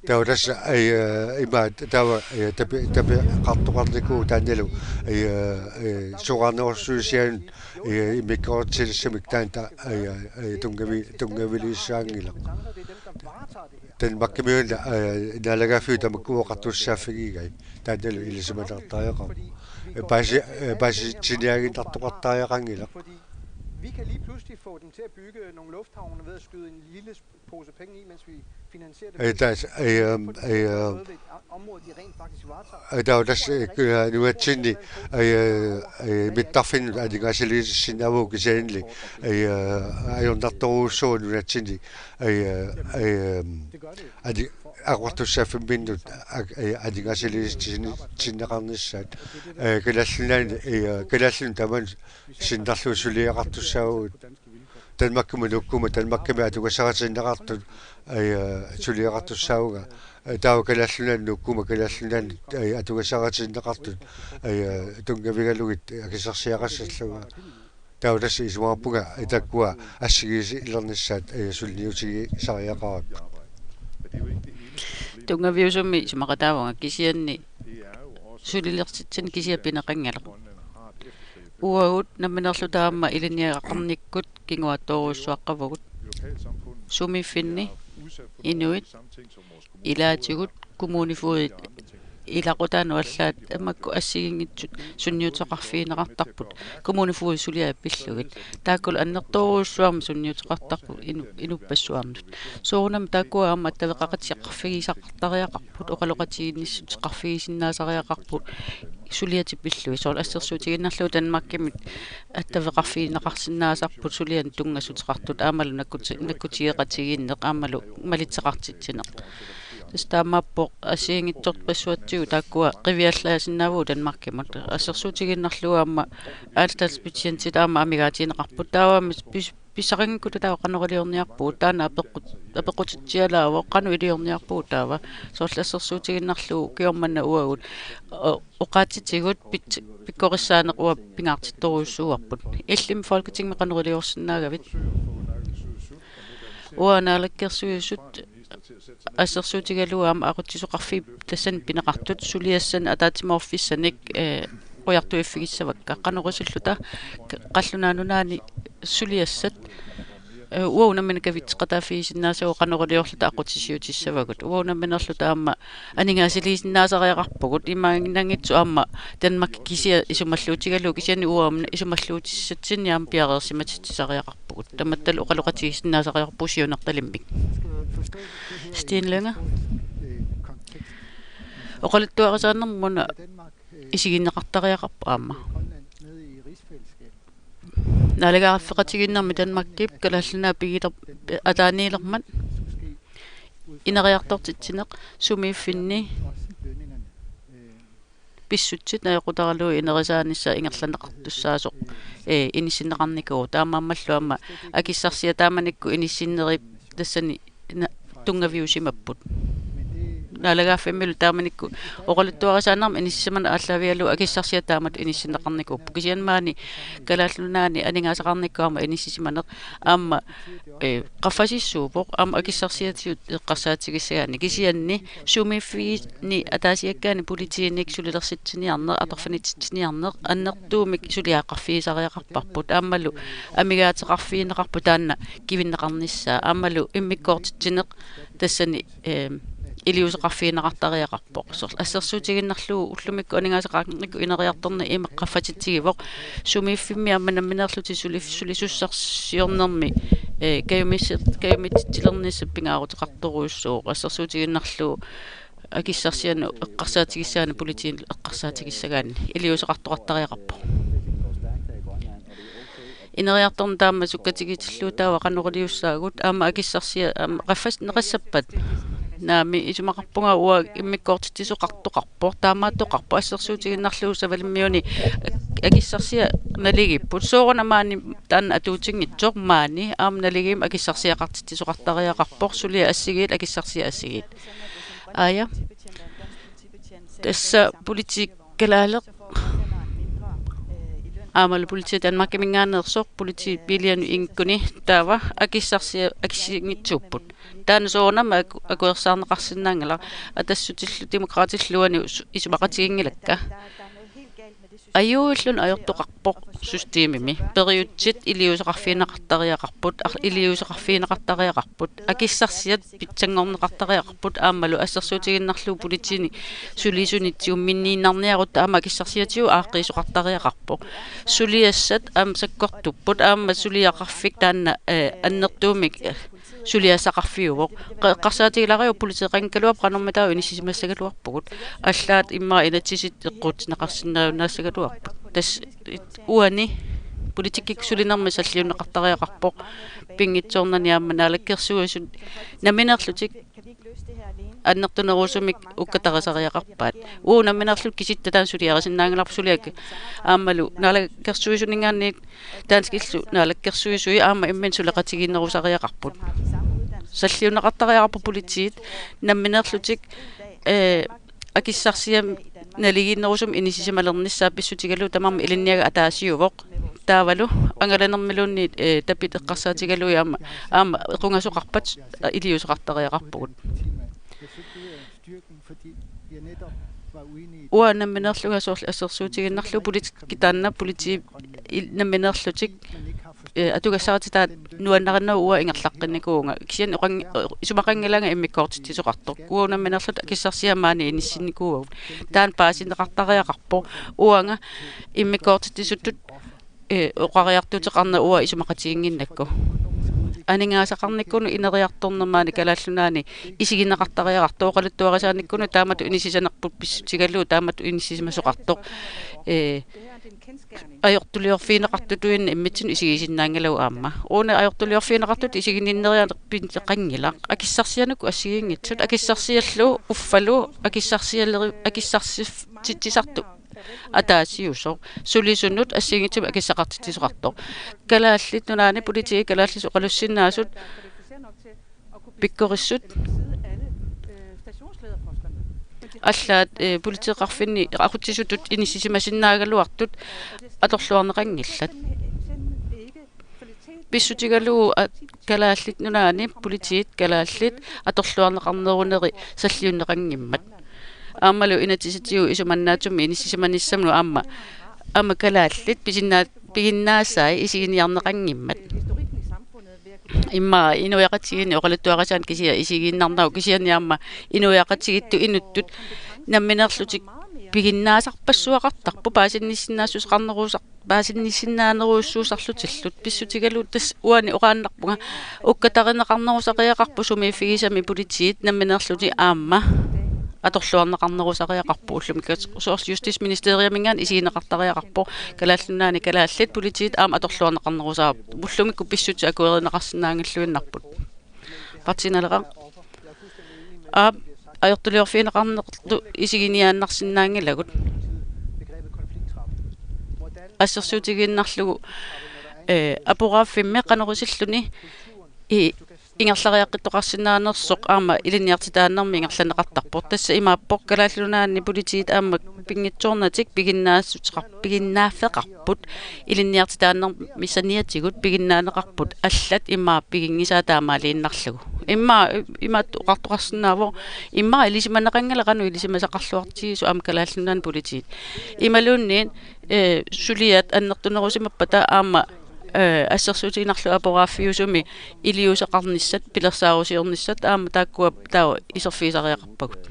Taava tassa, eh, imaat taava, eh, tapi-, tapiqartoqarnikuuvoq taannalu, eh, eh, soraarnerussutisianut, eh, immikkoortitsinissamik taanna ta-, eh, eh, tunngavi-, tunngaviliussaanngilaq. Danmarkimiuna, eh, naalagaaffiup tamakku oqartussaaffigigai. Taannalu ilisimalertariaqarpoq. Eh, paasi-, eh, paasitsiniaginnartoqartariaqanngilaq. Vi kan lige pludselig få dem til at bygge nogle lufthavne ved at skyde en lille pose penge i, mens vi finansierer det. Eh, taas-, eh, eh, eh, Noget ved et område, de rent faktisk varetager. Eh, taava tassa, eh, ku-, eh, nunatsinni, eh, eh, mittarfinnut aningaasaliitissinnaavagut kisiannili, eh, ajornartorujussuuvoq nunatsinni, eh, eh, ani-, aqqutissaaffimmut ak-, eh, aningaasaliitissinneqarnissaat, eh, Kalaallit Nunaanni, eh, Kalaallit Nunaat tamanut sinnerlugu suliaqartussaavagut. Danmarkimut nuukkuma Danmarkimi atugassaqartinneqartut, eh, suliaqartussaavunga. Eh, taava Kalaallit Nunaannut nuukkuma Kalaallit Nunaannut, eh, atugassaqartinneqartut, eh, tunngavigalugit akissarsiaqassallunga. Taava tassa isumaqarpunga, eh, taakkua assigiissilernissaat, eh, suliniutigisariaqarput. Tunngaviusumik isumaqataavunga, kisianni sulilersitsinni kisiat pineqanngilaq. Uagut nammineerluta aamma ilinniagaqarnikkut kinguaattoorujussuaqqavugut. Sumiiffinni inuit, ilaatigut, kommunefogedit ilaqutaanut allaat tamakku assigiinngitsut sunniuteqarfigineqartarput, kommunefogedit suliaat pillugit. Taakkulu annertoorujussuarmik sunniuteqartarput inu-, inuppassuarnut. Soorunami taakkua aamma attaveqaqatit eqqarfigisaqartariaqarput, oqaloqatigiinnissuteqarfigisinnaasariaqarput suliatik pillugit. Soorlu assersuutigiinnarlugu Danmarkimit attaveqarfigineqarsinnaasarput sulianik tunngassuteqartut aammalu nakkuti-, nakkutigeqatigiinneq aammalu malitseqartitsineq. Tassa taamaappoq assigiinngitsorpassuatsigut taakkua qiviallaasinnaavagut Danmarkimut. Assersuutigiinnarlugu aamma aallaatsbetjentit aamma amigaatigineqarput. Taava aamma pis-, pissaqanngikkuta taava qanoq iliorniarpugut, taanna apeqqut-, apeqqutitsialaavoq, qanoq iliorniarpugut taava. Soorlu assersuutigiinnarlugu ukioq manna uagut o-, oqaatsitigut pit-, pikkorissaaneq uanga pingaartittorujussuuarput. Illimmi Folketingimi qanoq iliorsinnaagavit? Uanga Naalakkersuisut assersuutigalugu aamma aqutsisoqarfiit tassani pineqartut suliassanik ataatsimoorfissanik, eh, qujartuiffigissavakka. Qanoq iliorluta q-, Qallunaat Nunaanni suliassat, eh, uagut nammineq kavitseqataaffigisinnaassagut qanoq iliorluta aqqutissiuutissavagut. Uagut nammineerluta aamma aningaasaliisinnaasariaqarpugut, imaannaanngitsoq aamma Danmark kisiat isumalluutigalugu, kisianni uagut aamma isumalluutissatsinnik aamma piareersimatitsisariaqarpugut. Tamattalu oqaloqatigisinnaasariaqarpugut siunertalimmik. Steen Lynge. Oqaluttuarisaanermut una isigineqartariaqarpoq aamma. Naalagaaffeqatigiinnermi Danmarkip Kalaallit Nunaat pigiler-, ataaniilermat ineriartortitsineq sumiiffinni pissutsit najoqqutaralugu inerisaanissaq ingerlanneqartussaasoq, eh, inissinneqarnikuuvoq. Taamaammallu aamma akissarsiat taamanikkut inissinnerit tassani na-, tunngaviusimapput. Naalagaaffimmilu taamanikkut oqaluttuarisaanermi inissisimaneq aallaavigalugu akissarsiat taamatut inissinneqarnikuupput. Kisianni maani Kalaallit Nunaanni aningaasaqarnikkut aamma inissisimaneq aamma, eh, qaffasissuuvoq, aamma akissarsiatigut eqqarsaatigissagaanni. Kisianni sumiiffinni ataasiakkaani politiinik sulilersitsiniarneq, atorfinitsitsiniarneq annertuumik suliaqarfigisariaqarparput. Aammalu amigaateqarfigineqarpoq taanna kivinneqarnissaa. Aammalu immikkoortitsineq tassani, eh, iliuuseqarfigineqartariaqarpoq. Soorlu assersuutigiinnarlugu ullumikkut aningaasaqarnikkut ineriartorneq ima qaffatitsigivoq. Sumiiffimmi aamma nammineerlutik suli-, sulisussarsiornermi, eh, kajumissi-, kajumitsitsilernissaq pingaaruteqartorujussuuvoq. Assersuutigiinnarlugu akissarsianut eqqarsaatigissagaanni, politiinut eqqarsaatigissagaanni iliuuseqartoqartariaqarpoq. Ineriartorneq taama sukkatigitillugu taava qanoq iliussaagut, aamma akissarsiat aamma qaffassinneqassappat? Naamik, isumaqarpunga uanga immikkoortitsisoqartoqarpoq, taamaattoqarpoq, assersuutigiinnarlugu Savalimmiuni akissarsiat naligiipput. Soorunami maani taanna atuutinngitsoq, maani aamma naligiimmik akissarsiaqartitsisoqartariaqarpoq, suliat assigiit, akissarsiat assigiit. Aaja. Tassa politiit kalaaleq aammalu politiit Danmarkiminngaanneersoq, politiit biilianut ingikkuni taava akissarsiat assigiinngitsuupput. Taanna soorunami aku-, akuersaarneqarsinnaanngilaq. Atassutillu Demokraatillu uani us-, isumaqatiginngilakka. Ajuulluni ajortoqarpoq systemimi. Periutsit iliuuseqarfigineqartariaqarput, ar-, iliuuseqarfigineqartariaqarput, akissarsiat pitsanngorneqartariaqarput, aammalu assersuutigiinnarlugu politiini sulisunit tigumminniinnarniarutta aamma akissarsiatigut aaqqiisoqartariaqarpoq. Suliassat aamma sakkortupput, aamma suliaqarfik taanna, eh, annertuumik, eh, suliassaqarfiuvoq. Qa-, eqqarsaatigilaariaruk politeeqanngikkaluarpoq qanormitaava inissisimassagaluarpugut. Allaat immaqa inatsisit eqquutsinneqarsinnaajunnaassagaluarput. Tassa uani politikkikkut sulinermi salliunneqartariaqarpoq. Pinngitsoornani aamma naalakkersuisut nammineerlutik annertunerusumik ukkatarisariaqarpaat. Uagut nammineerluta kisitta taanna suliarisinnaanngilarput suliaq aammalu naalakkersuisuninngaanniit danskillu naalakkersuisui aamma imminut suleqatigiinnerusariaqarput. Salliunneqartariaqarput politiit nammineerlutik, eh, akissarsiami naligiinnerusumik inissisimalernissaat pissutigalugu tamarmik ilinniagaq ataasiuvoq. Taavalu angalanermiluunniit, eh, tapit eqqarsaatigalugit aamma, aamma equngasoqarpat, eh, iliuuseqartariaqarpugut. Uanga nammineerlunga soorlu assersuutigiinnarlugu politikki taanna politi il-, nammineerlutik, eh, atugassarititaat nuannarinnagu uanga ingerlaqqinnikuuvunga. Kisianni oqang-, isumaqanngilanga immikkoortitsisoqartoq. Uagut nammineerluta akissarsiat maani inissinnikuuagut. Taanna paasineqartariaqarpoq. Uanga immikkoortitsisutut, eh, oqariartuuteqarneq uanga isumaqatiginnginnakku. Aningaasaqarnikkunut ineriartorneq maani Kalaallit Nunaanni isigineqartariaqartoq oqaluttuarisaannikkunut taamatut inissisanerput pissutigalugu taamatut inissisimasoqartoq. Eh, ajortuliorfigineqartutut immitsinnut isigisinnaanngilagut aamma. Uani ajortuliorfigineqartutut isiginninneriarneq pineqanngilaq. Akissarsianikut assigiinngitsut, akissarsiallu uffalu, akissarsialeri-, akissarsitsisartut ataasiusoq. Sulisunut assigiinngitsumik akissaqartitsisoqartoq. Kalaallit Nunaanni politiit kalaallisut oqalussinnaasut pikkorissut allaat, eh, politeeqarfinni aqutsisutut inissisimasinnaagaluartut atorluarneqanngillat. Pissutigalugu a-, Kalaallit Nunaanni politiit kalaallit atorluarneqarneruneri salliunneqanngimmat. Aammalu inatsisitigut isumannaatsumik inissisimanissamut aamma, aamma kalaallit pisinnaa-, piginnaasai isiginiarneqanngimmat. Immaqa inuiaqatigiinni oqaluttuarisaannik kisiat isigiinnarnagu kisianni aamma inuiaqatigiittut inuttut nammineerlutik piginnaasarpassuaqartarput paasinnissinnaassuseqarnerusar-, paasinnissinnaanerujussuusarlutillu pissutigalugu tassa uani oqaannarpunga ukkatarineqarnerusariaqarpoq sumiiffigisamik politiit nammineerlutik aamma atorluarneqarnerusariaqarpoq ullumi kat-, soorlu Justitsministeriuminngaanniit isigineqartariaqarpoq Kalaallit Nunaanni kalaallit politiit aamma atorluarneqarnerusaarput ullumikkut pissutsit akuerineqarsinnaanngilluinnarput. Partii Naleraq. Aap, ajortuliorfigineqarnertut isiginiaannarsinnaanngilagut. Assersuutigiinnarlugu, eh, aporaaffimmi qanoq isilluni i-, ingerlariaqqittoqarsinnaanersoq aamma ilinniartitaanermi ingerlanneqartarpoq. Tassa imaappoq Kalaallit Nunaanni politiit aamma pinngitsoornatik piginnaassuteqar-, piginnaaffeqarput ilinniartitaanermi saniatigut piginnaaneqarput allat immaqa piginngisaat taamaaliinnarlugu. Immaqa imaattoq oqartoqarsinnaavoq immaqa ilisimaneqanngilaq qanoq ilisimasaqarluartigisoq aamma Kalaallit Nunaanni politiit. Imaluunniit, eh, suliat annertunerusimappata aamma, eh, assersuutigiinnarlugu aporaaffiusumi iliuuseqarnissat, pilersaarusiornissat aamma taakkua taava iserfigisariaqarpagut.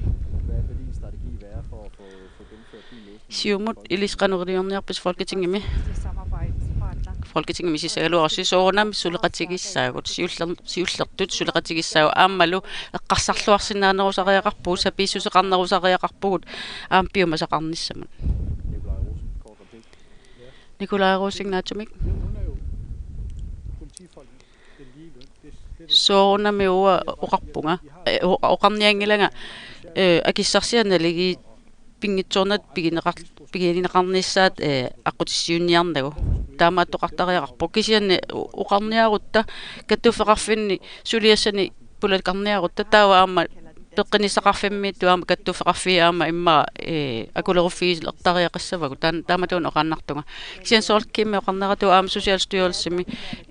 Siumut ilissi qanoq iliorniarpisi Folketingimi? Folketingimi isissagaluarussi soorunami suleqatigissaagut, siuller-, siullertut suleqatigissaagut aammalu eqqarsarluarsinnaanerusariaqarpugut, sapiissuseqarnerusariaqarpugut aamma piumasaqarnissamut. Nikolaj Rosing naatsumik. Soorunami uanga oqarpunga, eh, o-, oqarnianngilanga, eh, akissarsiat naligi pinngitsoornata pigineqar-, pigineqarnissaat, eh, aqqutissiuunniarnagu. Taamaattoqartariaqarpoq. Kisianni o-, oqarniarutta kattuffeqarfinni suliassani pulakarniarutta taava aamma peqqinnissaqarfimmiittut aamma kattuffeqarfiit aamma immaqa, eh, akuleruffigilertariaqassavagut. Taan-, taamatuuna oqaannartunga. Kisianni soorlu Kimmi oqarneratut aamma Socialstyrelsimi,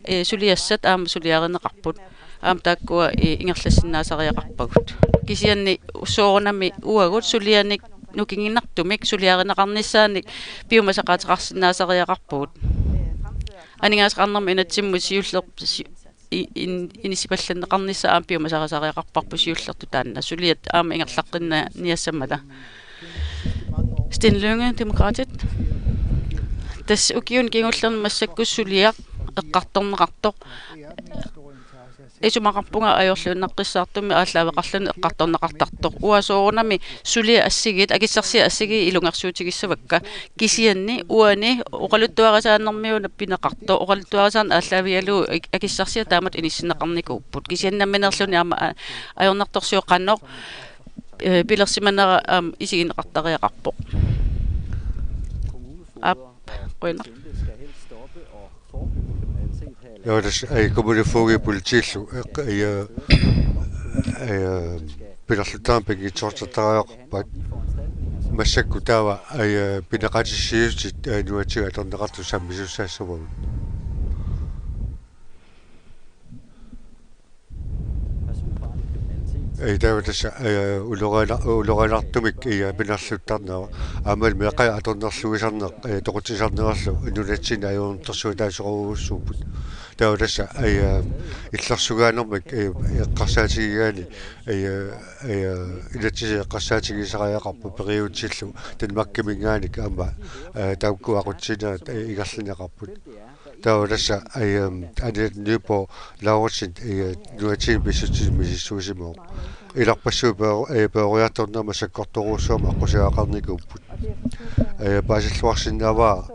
eh, suliassat aamma suliarineqarput. Aamma taakkua, eh, ingerlassinnaasariaqarpagut. Kisianni soorunami uagut sulianik nukinginartumik suliarineqarnissaanik piumasaqaateqarsinnaasariaqarpugut. Aningaasaqarnermut inatsimmut siulleq si- i- in- inissipallanneqarnissaq aamma piumasarisariaqarparput siullertut taanna suliat aamma ingerlaqqinniassammata. Steen Lynge, Demokraatit. Tassa ukiuni kingullerni massakkut suliaq eqqartorneqartoq. Isumaqarpunga ajorluinnaqqissaartumik aallaaveqarluni eqqartorneqartartoq. Uanga soorunami suliat assigiit, akissarsiat assigiit ilungersuutigissavakka. Kisianni uani oqaluttuarisaanermiuna pineqartoq, oqaluttuarisaaneq aallaavigalugu ak- akissarsiat taamatut inissinneqarnikuupput. Kisianni nammineerluni aamma a- ajornartorsiut qanoq, eh, pilersimanera aamma isigineqartariaqarpoq. Aap, qujanaq. Jonas, ai, kommunefogedip politiillu, eq-, ai, ai, pilerluttarneq pinngitsoortortariaqarpat. Massakkut taava, ai, pineqaatissiissutit, ai, nunatsinni atorneqartut sammisussaassavagut. Ai, taava tassa, ai, uloriana-, ulorianartumik, ai, pinerluttarnera. Aammalu meeqqat atornerluisarneq, ai, toqutsisarnerlu nunatsinni ajornartorsiutaasorujussuupput. Taava tassa, ai, illersugaanermik, ai, eqqarsaatigigaanni, ai, ai, inatsisit eqqarsaatigisariaqarput periutsillu Danmarkiminngaanniit aamma, ai, taakku aqutsinerat, ai, ingerlanneqarput. Taava tassa, ai, Annette Nyborg Lauritsen, ai, nunatsinni pissutsit misissuisimavoq. Ilarpassui peo-, ai, peroriartornerma sakkortoorujussuarmik aqqusaagaqarnikuupput. Ai, paasilluarsinnaavara,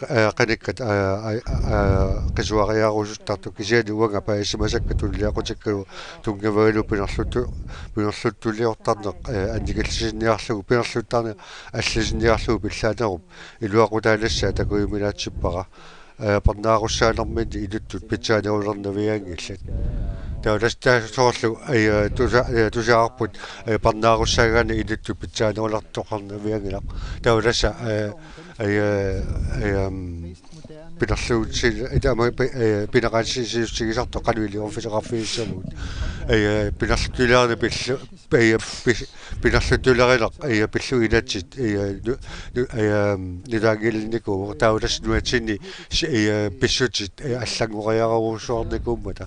ai, qanikkat, ai, ai, ai, qisuariarusuttartut kisianni uanga paasisimasakka tulliaqutikkalu tunngavigalugu pinerluttu-, pinerluttuliortarneq, ai, annikillisinniarlugu pinerluttarneq allisinniarlugu pillaanerup iluaqutaanassaa takujuminaatsippara. Ai, parnaarussaanerminni inuttut pitsaanerulernavianngillat. Taava tassa soorlu, ai, tusa-, ai, tusarput, ai, parnaarussaagaanni inuttut pitsaanerulertoqarnavianngilaq. Taava tassa, ai, ai, ai, am, pinerluutsi-, ai, taama pi-, ai, pineqaatissiissutigisartoq qanoq iliorfiseqarfigissagut. Ai, pinerluttuliorneq pillu-, pi-, pi-, pinerluttulerineq, ai, pillugit inatsit, ai, nu-, nu-, ai, am, nutaanngilinnikuuvoq. Taava tassa nunatsinni si-, ai, pissutsit, ai, allanngoriarujussuarnikuummata.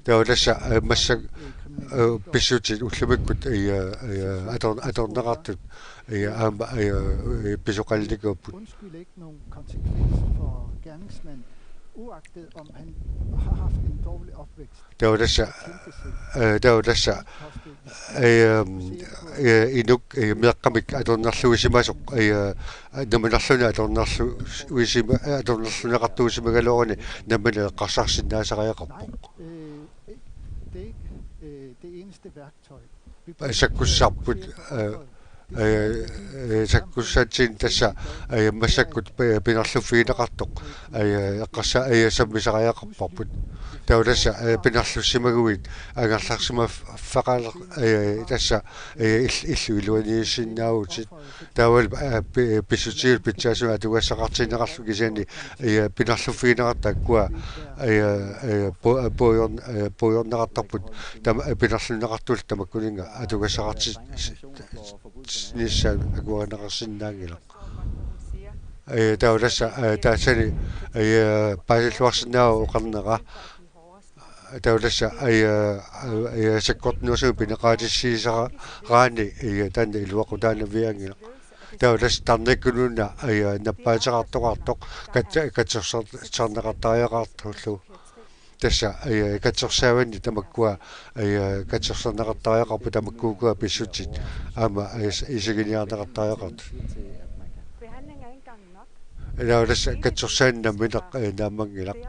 Taava tassa, ai, massakkut, ai, pissutsit ullumikkut, ai, ai, ator-, atorneqartut, ai, aamma, ai, ai, pisoqalernikuupput. Taava tassa, eh, taava tassa, eh, am, eh, inuk, eh, meeqqamik atornerluisimasoq, eh, nammineerluni atornerluisima-, eh, atornerluneqartuusimagaluaruni nammineq eqqarsarsinnaasariaqarpoq. Sakkussarput, eh, eh, eh, sakkussatsinni tassa, eh, massakkut pi-, pinerluffigineqartoq, eh, eqqarsa-, eh, sammisariaqarparput. Taava tassa, eh, pinerlussimaguit angerlarsimaffeqaler-, eh, tassa, eh, ill-, illu iluaniissinnaavutit. Taavalu, eh, pi-, pissutigilu pitsaasumik atugassaqartinneqarluni kisianni, eh, pinerluffigineqartut taakkua, eh, eh, pu-, eh, puior-, eh, puiorneqartarput tama-, eh, pinerlunneqartullu tamakkuninnga atugassaqarti-, nissaa akuerineqarsinnaanngilaq. Ai, taava tassa, ai, taassani, ai, paasilluarsinnaavara oqarnera. Taava tassa, ai, ai, ai, sakkortunerusumik pineqaatissiisaraanni, ai, taanna iluaqutaanavianngilaq. Taava tassa tarnikkununnga, ai, nappaateqartoqartoq, kat-, katsorsar-, -sarneqartariaqartorlu. Tassa, ai, katsorsaavinni tamakkua, ai, katsorsarneqartariaqarput tamakkuukua pissutsit aamma, ai, is-, isiginiarneqartariaqartut. Taava tassa katsorsaanni nammineq, ai, naammanngilaq.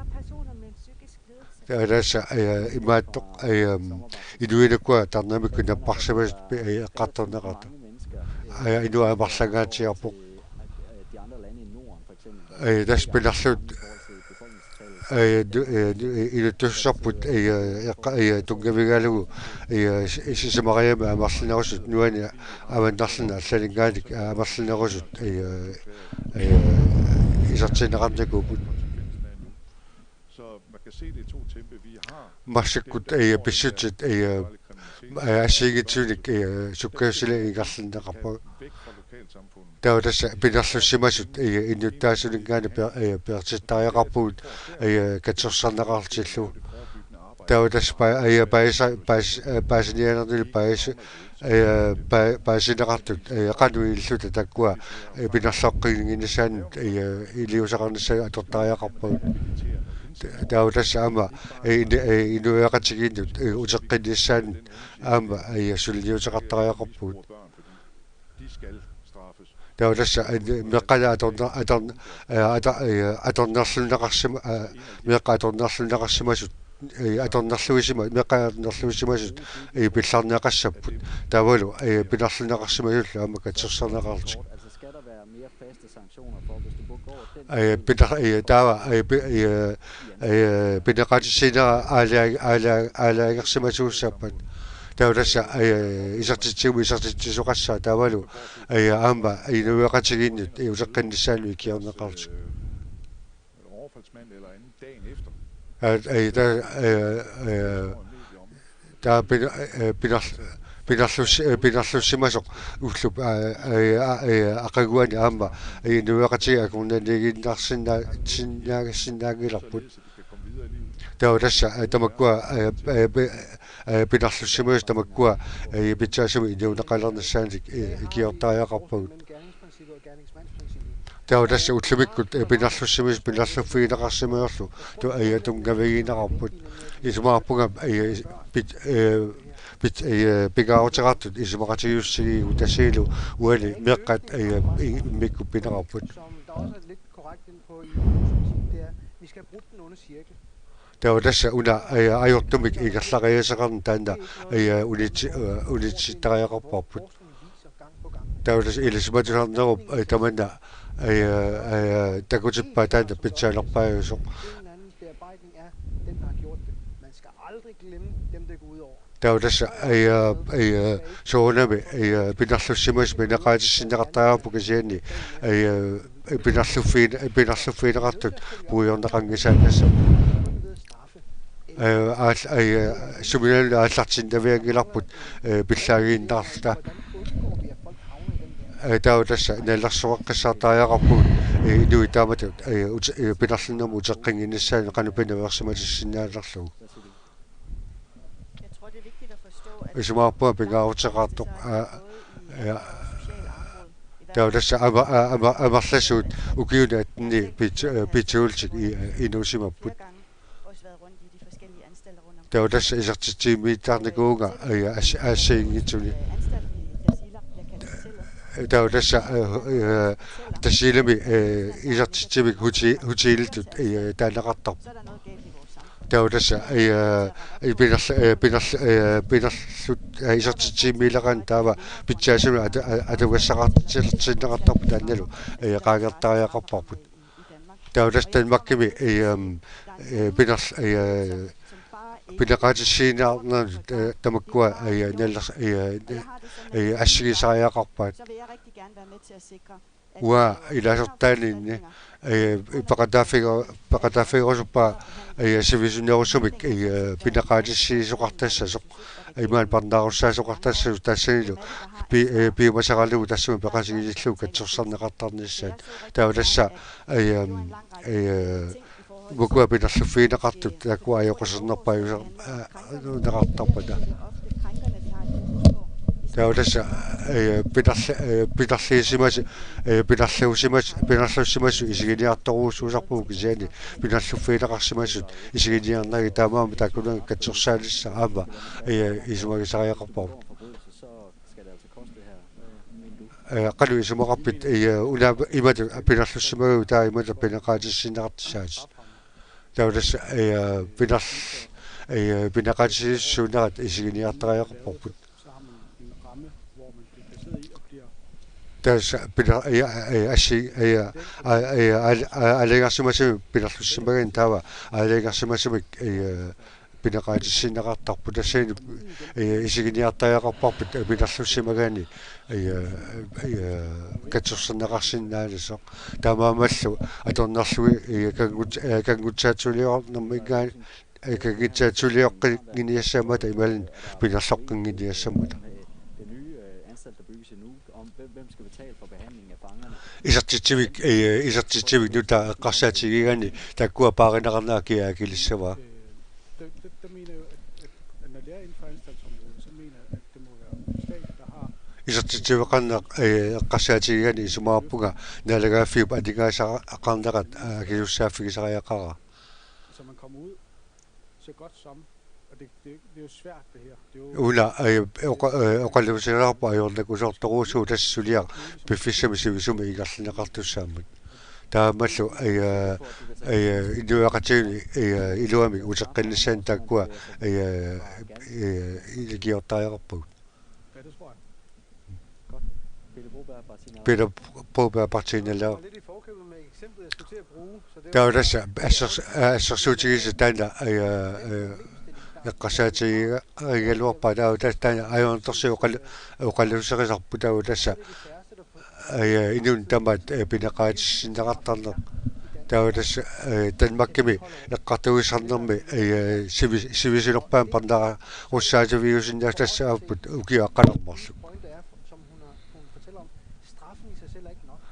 Taava tassa, ai, imaattoq, ai, am, inuit ukua tarnimikkut napparsimasut pi-, ai, eqqartorneqartut. Ai, inuit amerlangaatsiarput. Ai, tassa pinerlut, ai, du-, ai, du-, ai, iluttussarput, ai, eqqa-, ai, tunngavigalugu, ai, si-, sisamariaammik amerlanerusut, nuanni avannarluni allaninngaanniit amerlanerusut, ai, ai, isertinneqarnikuupput. Massakkut, eh, pissutsit, eh, eh, assigiinngitsunik, eh, sukkassusilaat ingerlanneqarput. Taava tassa pinerlussimasut, eh, innuttaasuninngaanniit per-, eh, peertittariaqarpugut, eh, katsorsarneqartillugu. Taava tassa pa-, eh, paasa-, paas-, eh, paasinialernerni paas-, eh, pa-, paasineqartut, eh, qanoq ililluta taakkua, eh, pinerloqqinnginnissaannut, eh, iliuuseqarnissaat atortariaqarpagut. Ta-, taava tassa aamma, eh, in-, eh, inuiaqatigiinnut, eh, uteqqinnissaannut aamma, eh, suliniuteqartariaqarpugut. Taava tassa, eh, meeqqat atorne-, atorne-, eh, ator-, eh, atornerlunneqarsima-, eh, meeqqat atornerlunneqarsimasut, eh, atornerluisima-, meeqqat atornerluisimasut, eh, pillarneqassapput. Taavalu, eh, pinerlunneqarsimasullu aamma katsorsarneqarlutik. Eh, pitar-, eh, taava, eh, pi-, eh, eh, pineqaatissiinera aalaa-, aalaa-, aalajangersimasuussappat. Taava tassa, eh, isertitsigummi isertitsisoqassaaq taavalu, eh, aamma inuiaqatigiinnut, eh, uteqqinnissaannut ikiorneqarlutik. At, eh, ta-, eh, eh, taava pin-, eh, pinerl-, pinerlus-, eh, pinerlussimasoq ullup, eh, eh, eh, aqaguani aamma, eh, inuiaqatigiit akornanniiginnarsinna-, sinnaa-, sinnaanngilarput. Taava tassa, eh, tamakkua, eh, eh, pi-, eh, pinerlussimasut tamakkua, eh, pitsaasumik inuuneqalernissaannik, eh, ikiortariaqarpagut. Taava tassa ullumikkut, eh, pinerlussimasut pinerluffigineqarsimasorlu tu-, eh, tunngavigineqarput. Isumaqarpunga, eh, pit-, eh, pit-, eh, pingaaruteqartut isumaqatigiissutigigigut tassanilu uani meeqqat, eh, i-, immikkut pineqarput. Taava tassa una, eh, ajortumik ingerlariaaseqarneq taanna, eh, unitsi-, eh, unitsittariaqarparput. Taava tassa ilisimatusarnerup, eh, tamanna, eh, eh, takutippaa taanna pitsaanerpaajusoq. Taava tassa, eh, eh, soorunami, eh, pinerlussimasut pineqaatissinneqartariaqarput kisianni, eh, pinerluffiin-, pinerluffigineqartut puigorneqanngisaannassapput. Eh, aal-, eh, suminngaanniillu aallartinnavianngilarput, eh, pillaaginnarluta. Eh, taava tassa nalilersueqqissaartariaqarpugut, eh, inuit taamatut, eh, ut-, eh, pinerlunnermut uteqqinnginnissaannik qanoq pinaveersimatissinnaanerlugu. Isumaqarpunga pingaaruteqartoq, aa, ja. Taava tassa ama-, aa, ama-, amerlasuut ukiuni attenni pit-, eh, pituullutik i-, eh, inuusimapput. Taava tassa isertitsivimmiittarnikuuvunga, eh, as-, assigiinngitsuni. Taava tassa, eh, eh, Tasiilami, eh, isertitsivik huti-, hotelitut, eh, taaneqartarpoq. Taava tassa, eh, eh, pinerl-, eh, pinerl-, eh, pinerlut, eh, isertitsivimmiileqaanni taava pitsaasumik atu-, a-, atugassaqartinneqartarput taannalu, eh, qaangertariaqarparput. Taava tassa Danmarkimi, eh, em, eh, pinerl-, eh, pineqaatissiinnarnermut, eh, tamakkua, eh, naliler-, eh, eh, assigisariaqarpaat. Uanga ilaasortaaninni, eh, peqataaffiga-, peqataaffigerusuppara, eh, sivisunerusumik, eh, pineqaatissiisoqartassasoq, imaluunniit parnaarussaasoqartassasoq tassanilu pi-, eh, piumasaralugu tassami peqatigiillugu katsorsarneqartarnissaat. Taava tassa, eh, em, eh, Ukua pinerluffigineqartut taakkua ajoqusernerpaajusa-, aa, neqartarpata. Taava tassa, eh, pinerl-, eh, pinerliisimas-, eh, pinerluusimas-, pinerluusimasut isiginiartorujussuusarput kisianni pinerluffigineqarsimasut isiginiarnagit taamaammat taakkununnga katsorsaanissaa aamma, eh, isumagisariaqarparput. Eh, qanoq isumaqarpit, eh, una imatut pinerlussimagaanni taava imatut pineqaatissinneqartussaatit. Taava tassa, eh, pinerl-, eh, pineqaatissiissuunnerat isiginiartariaqarparput. Tassa piner-, eh, eh, assi-, eh, a-, eh, al-, a-, aalajangersimasumik pinerlussimagaanni taava aalajangersimasumik, eh, pineqaatissinneqartarput tassani, eh, isiginiartariaqarparput, eh, pinerlussimagaanni, eh, eh, katsorsinneqarsinnaanersoq. Taamaammallu atornerlugit, eh, kanngut-, eh, kanngutsaatsuliornermiingaanniit, eh, kanngutsaatsuliorniassammata imaluunniit pinerloqqinniassammata. Isertitsivik, eh, isertitsivik nutaaq eqqarsaatigigaanni taakkua paarineqarnerat kia akilissavaa. Isertitsiveqarneq, eh, eqqarsaatigigaanni isumaqarpunga naalagaaffiup aningaasaqarnerat, eh, akisussaaffigisariaqaraa. Una, eh, oqa-, eh, oqaluuseriarput ajornakusoortorujussuuvoq tassa suliaq piffissami sivisumi ingerlanneqartussaammat. Taamalu, eh, eh, inuiaqatigiinni, eh, iluamik uteqqinnissaannik taakkua, eh, eh, iligiortariaqarpagut. Peter Broberg Martinelli. Taava tassa assers-, assersuutigisassaq taanna, eh, eh, eqqarsaatigigaluarpaa taava tassa taanna ajornartorsiut oqal-, oqaluuserisarput taava tassa, eh, inunnut tamaat, eh, pineqaatissinneqartarneq. Taava tassa, eh, Danmarkimi eqqartugassarnermi, eh, sivi-, sivisunerpaamik parnaarussaaviusinnaasut tassa aapput ukiut aqqaneq-marluk.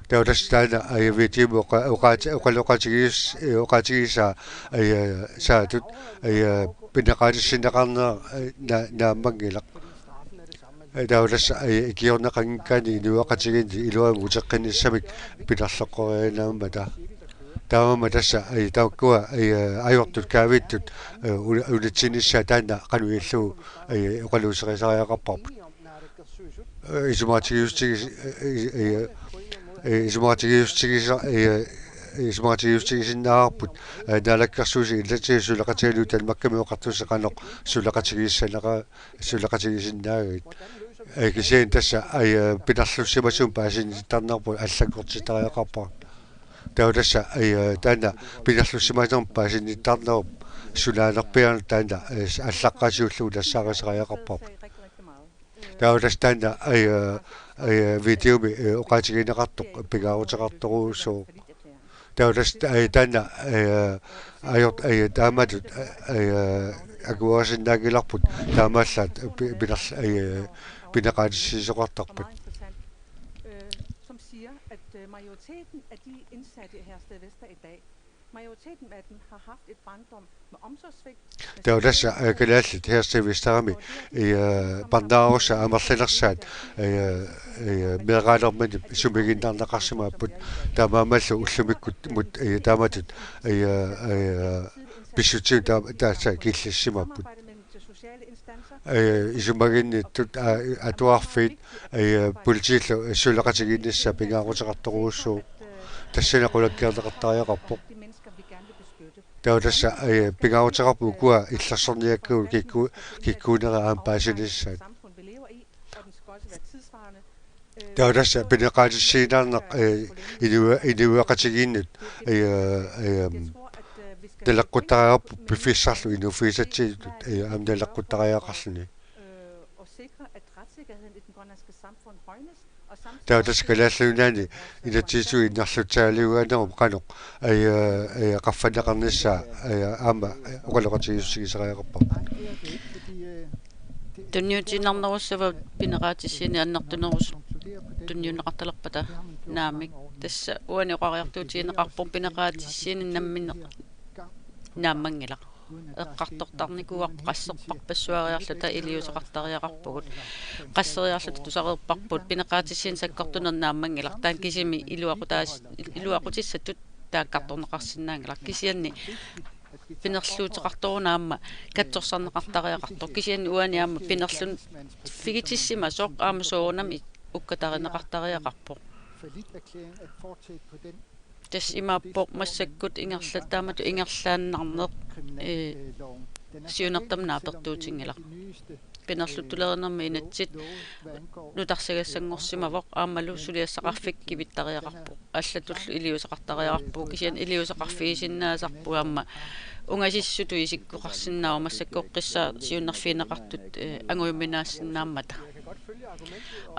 Taava tassa taanna, eh, videomi oqa-, oqaati-, oqaloqatigiis-, eh, oqaatigisaa, eh, saatut, eh, pineqaatissinneqarnera, eh, na-, naammanngilaq. Eh, taava tassa, eh, ikiorneqanngikkaanni inuiaqatigiinni iluamik uteqqinnissamik pinerloqqoriaannaammata. Taamaammat tassa, eh, taakkua, eh, ajortut kaavittut, eh, una-, unitsinnissaat taanna qanoq ilillugu, eh, oqaluuserisariaqarparput. Eh, isumaqatigiissutigis-, eh, eh, eh, isumaqatigiissutigisa-, eh, isumaqatigiissutigisinnaavarput, eh, naalakkersuisut inatsisartut suleqatigalugit Danmarkimi Oqartussat qanoq suleqatigiissaneqa-, suleqatigisinnaagavit. Eh, kisianni tassa, eh, pinerlussimasumik paasinittarnerput allakkortittariaqarpara. Taava tassa, eh, taanna pinerlussimasumik paasinittarnerup sunaanerpiarneq taanna, eh, allaqqasiullugu tassaarisariaqarparput. Taava tassa taanna, eh, eh, videomi, eh, oqaatigineqartoq pingaaruteqartorujussuuvoq. Taava tassa, eh, taanna, eh, ajort-, eh, taamatut, eh, akuerisinnaanngilarput taamaallaat pi-, pinerl-, eh, pineqaatissiisoqartarput. Som siger, at, øh, majoriteten af de indsatte i Herstedvester i dag, majoriteten af dem har haft et barndom med omsorgssvigt, med Taava tassa, eh, kalaallit Herstedvesterimi, eh, parnaarussat amerlanersaat, eh, eh, meeraalermani sumiginnarneqarsimaapput, taamaammallu ullumikkut mut, eh, taamatut, eh, eh, pissutsit taa-, taassa killissimapput. Eh, isumaginnittut, a-, atuarfiit, eh, politiillu suleqatigiinnissaat pingaaruteqartorujussuuvoq. Tassani qulakkeerneqartariaqarpoq. Taava tassa, eh, pingaaruteqarpoq ukua illersorniakkagut kikku-, kikkuunerat aamma paasinissaat. Taava tassa pineqaatissiinnarneq, eh, inua-, inuiaqatigiinnut, eh, eh, naleqquttariaqarpoq piffissarlu inuuffigisatsinnut, eh, aamma naleqquttariaqarluni. Taava tassa Kalaallit Nunaanni inatsisitigut innarlutsaalerujussuunerup qanoq, eh, eh, qaffanneqarnissaa, eh, aamma, eh, oqaloqatigiissutigisariaqarparput. Tunniutiinnarnerussava pineqaatissiineq annertunerusumik tunniunneqartalerpata? Naamik, tassa uani oqariartuutigineqarpoq pineqaatissiineq namminneq naammanngilaq. Eqqartortarnikuuarput qasserparpassuariarluta iliuuseqartariaqarpugut. Qasseriarluta tusareerparput pineqaatissiineq sakkortuneq naammanngilaq. Taanna kisimi iluaqutaas-, iluaqutissatut taakkartorneqarsinnaanngilaq. Kisianni pinerluuteqartoruna aamma katsorsarneqartariaqartoq. Kisianni uani aamma pinerluffigitissimasoq aamma soorunami ukkatarineqartariaqarpoq. Tassa imaappoq massakkut ingerlattaammat ingerlaannarneq, eh, siunertamut naapertuutinngilaq. Pinerluttuleerinermi inatsit nutarsagassanngorsimavoq aammalu suliassaqarfik kivittariaqarpoq. Allatullu iliuuseqartariaqarpugut, kisianni iliuuseqarfigisinnaasarpugut aamma ungasissutut isikkoqarsinnaavoq massakkorpiaq siunnerfigineqartut, eh, angujuminaasinnaammata.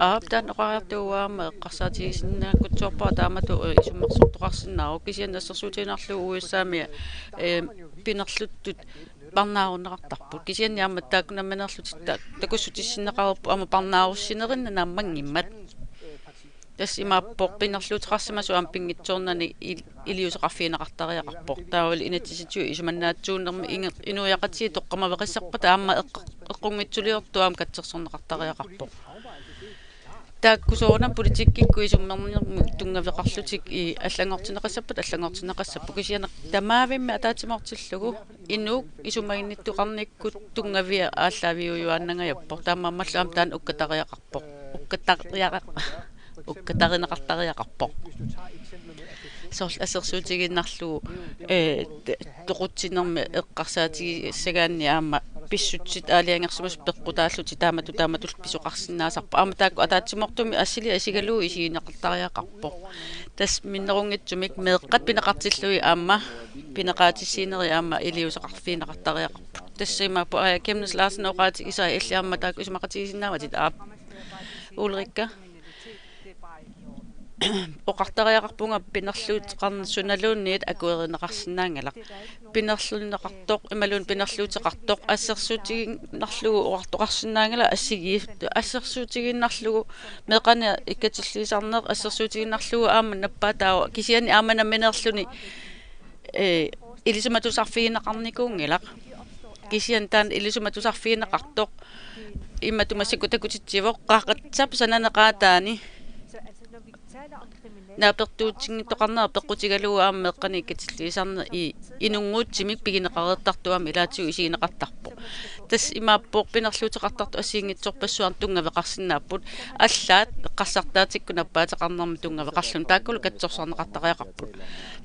Aap, taanna oqariartuuvoq aamma eqqarsaatigisinnaakutsoorpara taamatut, eh, isummersortoqarsinnaavoq, kisianni assersuutigiinnarlugu U S A-mi, eh, pinerluttut parnaarunneqartarput. Kisianni aamma taakku nammineerlutik ta-, takussutissinneqareerput aamma parnaarussinerit naammanngimmat. Tassa imaappoq pinerluuteqarsimasut aamma pinngitsoornani il-, iliuuseqarfigineqartariaqarpoq. Taavalu inatsisitigut isumannaatsuunermi inge-, inuiaqatigiit toqqammaveqassarpata aamma eqqu-, eqqunngitsuliortut aamma katsersorneqartariaqarpoq. Taakku soorunami politikkikkut isummernermut tunngaveqarlutik i allanngortinneqassappata allanngortinneqassapput, kisianni tamaavimmi ataatsimoortillugu inuup isumaginnittoqarnikkut tunngavia aallaaviujuaannangajappoq. Taamaammallu aamma taanna ukkatariaqarpoq. Ukkatariara-, ukkatarineqartariaqarpoq. Soorlu assersuutigiinnarlugu, eh, te-, toqutsinermi eqqarsaatigissagaanni aamma pissutsit aalajangersimasut peqqutaallutik taamatut taamatullu pisoqarsinnaasarput. Aamma taakku ataatsimoortumik assiliaq isigalugu isigineqartariaqarpoq. Tassa minnerunngitsumik meeqqat pineqartillugit aamma pineqaatissiinerit aamma iliuuseqarfigineqartariaqarput. Tassa imaappoq, aa, Klemens Larsen oqaatigisai illit aamma taakku isumaqatigisinnaavatit, aap. Ulrikka. Oqartariaqarpunga pinerluuteqarneq sunaluunniit akuerineqarsinnaanngilaq. Pinerlunneqartoq imaluunniit pinerluuteqartoq assersuutigiinnarlugu oqartoqarsinnaanngilaq, assigi-, assersuutigiinnarlugu meeqqanik ikkatilliisarneq assersuutigiinnarlugu aamma nappaataavoq, kisianni aamma nammineerluni, eh, ilisimatusarfigineqarnikuunngilaq. Kisianni taanna ilisimatusarfigineqartoq imatut massakkut takutitsivoq, qaratsap sananeqaataani naapertuutinngittoqarnera peqqutigalugu aamma meeqqanik ikkatilliisarneq i-, inunnguutsimik pigineqareertartoq aamma ilaatigut isigineqartarpoq. Tassa imaappoq pinerluuteqartartut assigiinngitsorpassuarnik tunngaveqarsinnaapput, allaat eqqarsartaatikkut nappaateqarnermik tunngaveqarluni, taakkulu katsorsarneqartariaqarput.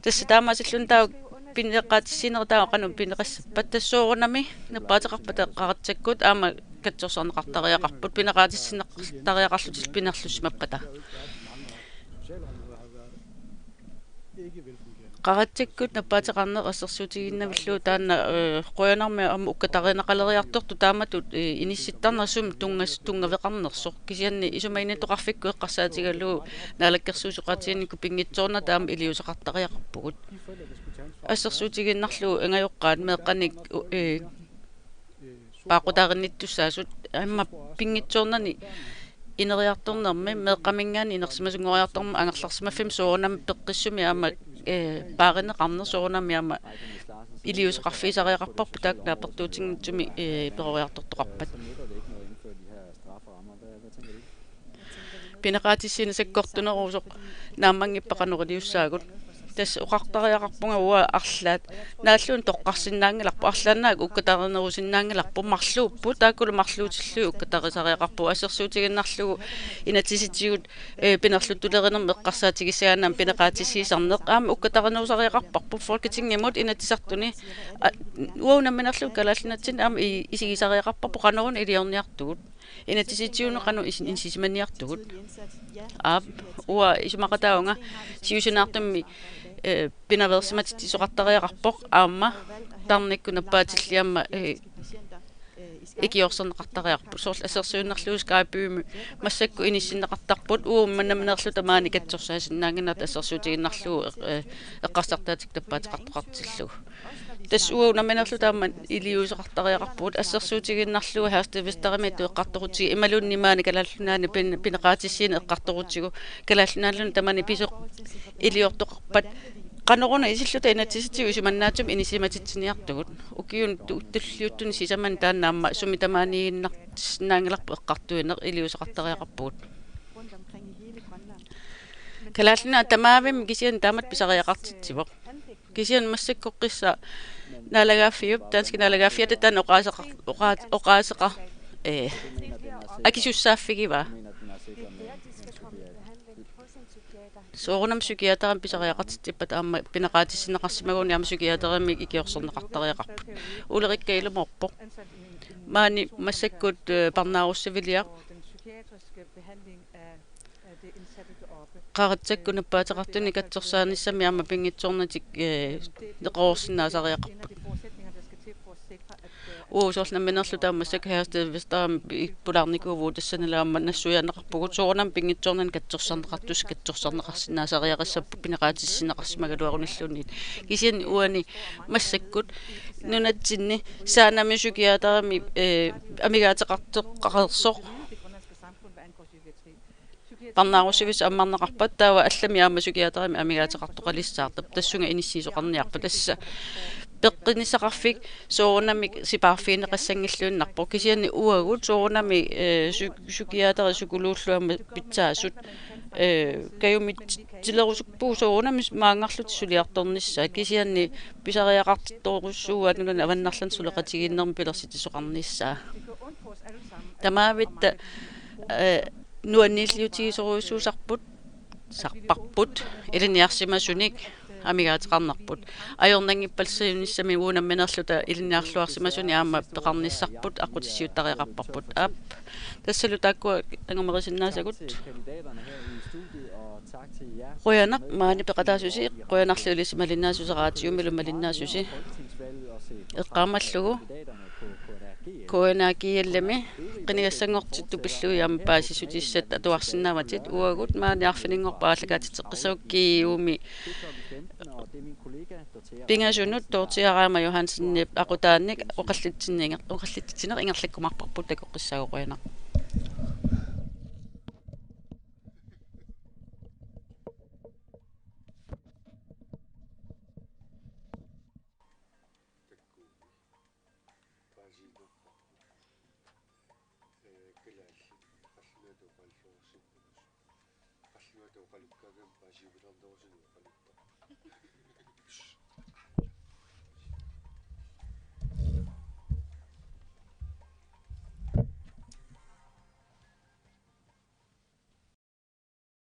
Tassa taamaasilluni taava pineqaatissiinerit taava qanoq pineqassappat, tassa soorunami nappaateqarpata qaratsakkut aamma katsorsarneqartariaqarput pineqaatissinneqartariaqarlutillu pinerlussimappata. Qaratsakkut nappaateqarneq assersuutigiinnavillugu taanna, eh, qujanarmi aamma ukkatarineqaleriartortoq taamatut, eh, inissittarneq sumi tunngas-, tunngaveqarnersoq. Kisianni isumaginnittoqarfikkut eqqarsaatigalugu naalakkersuisooqatigiinnikkut pinngitsoornata aamma iliuuseqartariaqarpugut. Assersuutigiinnarlugu angajoqqaat meeqqanik, eh, paaqqutaarinnittussaasut aamma pinngitsoornani ineriartornermi meeqqaminngaanniit inersimasunngoriartornermi angerlarsimaffimmi soorunami peqqissumi aamma, eh, paarineqarneq soorunami aamma iliuuseqarfigisariaqarparput taakku naapertuutinngitsumik, eh, peroriartortoqarpat. Pineqaatissiineq sakkortunerusoq naammanngippat qanoq iliussaagut. Tassa oqartariaqarpunga uanga arlaat naalluunniit toqqarsinnaanngilarput, arlaannaat ukkatarinerusinnaanngilarput, marluupput, taakkulu marluutillugit ukkatarisariaqarpugut, assersuutigiinnarlugu inatsisitigut, eh, pinerluttulerinermik eqqarsaatigissagaanni aamma pineqaatissiisarneq aamma ukkatarinerusariaqarparput, Folketingimut Inatsisartuni, a-, uagut nammineerluta Kalaallit Nunatsinni aamma i-, isigisariaqarparput qanoruna iliorniartugut. Inatsisitigut qanoq is-, inissisimanniartugut. Aap, uanga isumaqataavunga siusinaartumik, eh, pinaveersimatitsoqartariaqarpoq aamma tarnikkut nappaatillit aamma, eh, ikiorserneqartariaqarput. Soorlu assersuinnarlugu Skypemi massakkut inissinneqartarput, uagut nammineerluta maani katsorsaasinnaannginnartut assersuutigiinnarlugu, eh, eqqarsartaatik nappaateqartoqartillugu. Tassa uagut nammineerluta aamma iliuuseqartariaqarpugut, assersuutigiinnarlugu Herstedvesterimiittut eqqartorutigisoq imaluunniit maani Kalaallit Nunaanni pin-, pineqaatissiineq eqqartorutigisoq, Kalaallit Nunaanniluunniit tamani pisoq iliortoqarpat qanoruna isilluta inatsisitigut isumannaatsumik inissisimatitsiniartugut. Ukiuni tu-, tulliuttuni sisamani taanna aamma sumi tamaaniiginnarsinnaanngilarput eqqartuineq, iliuuseqartariaqarpugut. Kalaallit Nunaat tamaavimmi kisianni taamatut pisariaqartitsivoq. Kisianni massakkorpiaq naalagaaffiup, danskit naalagaaffiata taanna oqaaseqa-, oqaa-, oqaaseqa-, eh, akisussaaffigaat. Soorunami psykiaterimik pisariaqartitsippata aamma pineqaatissinneqarsimaguni aamma psykiaterimik ikiorserneqartariaqarput. Ulrikka ilumoorpoq. Maani massakkut, eh, parnaarussiviliaq. Qaratsakkut nappaateqartunik katsorsaanissamik aamma pinngitsoornatik, eh, neqeroorsinnaasariaqarput. Uu, soorlu nammineerluta aamma massakkut Herstedvesterami pulaarnikuuvugut, tassanilu aamma nassuiaanneqarpugut soorunami pinngitsoornani katsorsarneqartussaq katsorsarneqarsinnaasariaqassapput pineqaatissinneqarsimagaluarunilluunniit. Kisianni uani massakkut nunatsinni Sanami psykiaterimi, eh, amigaateqartoqareersoq parnaarussivissut ammarneqarpat, taava allamik aamma psykiaterimi amigaateqartoqalissaartap, tassunga inissiisoqarniarpat. Tassa peqqinnissaqarfik soorunami sipaarfigineqassanngilluinnarpoq, kisianni uagut soorunami, eh, psy-, psykiateri psykologillu aamma pitsaasut, eh, kajumitsilerusuppugut soorunami maanngarlutik suliartornissaat, kisianni pisariaqartittorujussuuaat nunani avannarlerni suleqatigiinnermi pilersitsisoqarnissaa. Tamavitta, eh, nuanniilliutigisorujussuusarput, sarparput, ilinniarsimasunik amigaateqarnerput. Ajornanngippallassiunissamik uagut nammineerluta ilinniarluarsimasunik aamma peqarnissarput aqqutissiuuttariaqarparput. Aap, tassalu taakkua angumerisinnaassagut. Qujanaq maani peqataasusi, qujanarlu ilissi malinnaasusi, raatiumilu malinnaasusi. Eqqaamallugu K N A G L-imi qinigassanngortittut pillugit aamma paasissutissat atuarsinnaavatit. Uagut maani arfininngorpat aallakaatitseqqissagutsigu G U-mi pingasunut Dorthea Reimer Johansenip aqutaannik oqallitsineq inger-, oqallitsineq ingerlakkumaarparput, takoqqissaagut, qujanaq. Takkuuk. Paasiinerpaa. Ee, kalaallit. Qallunaatut oqalluarsinnaasoq. Qallunaatut oqalukkaangama paasiumilaarnerusunik oqaluttoq.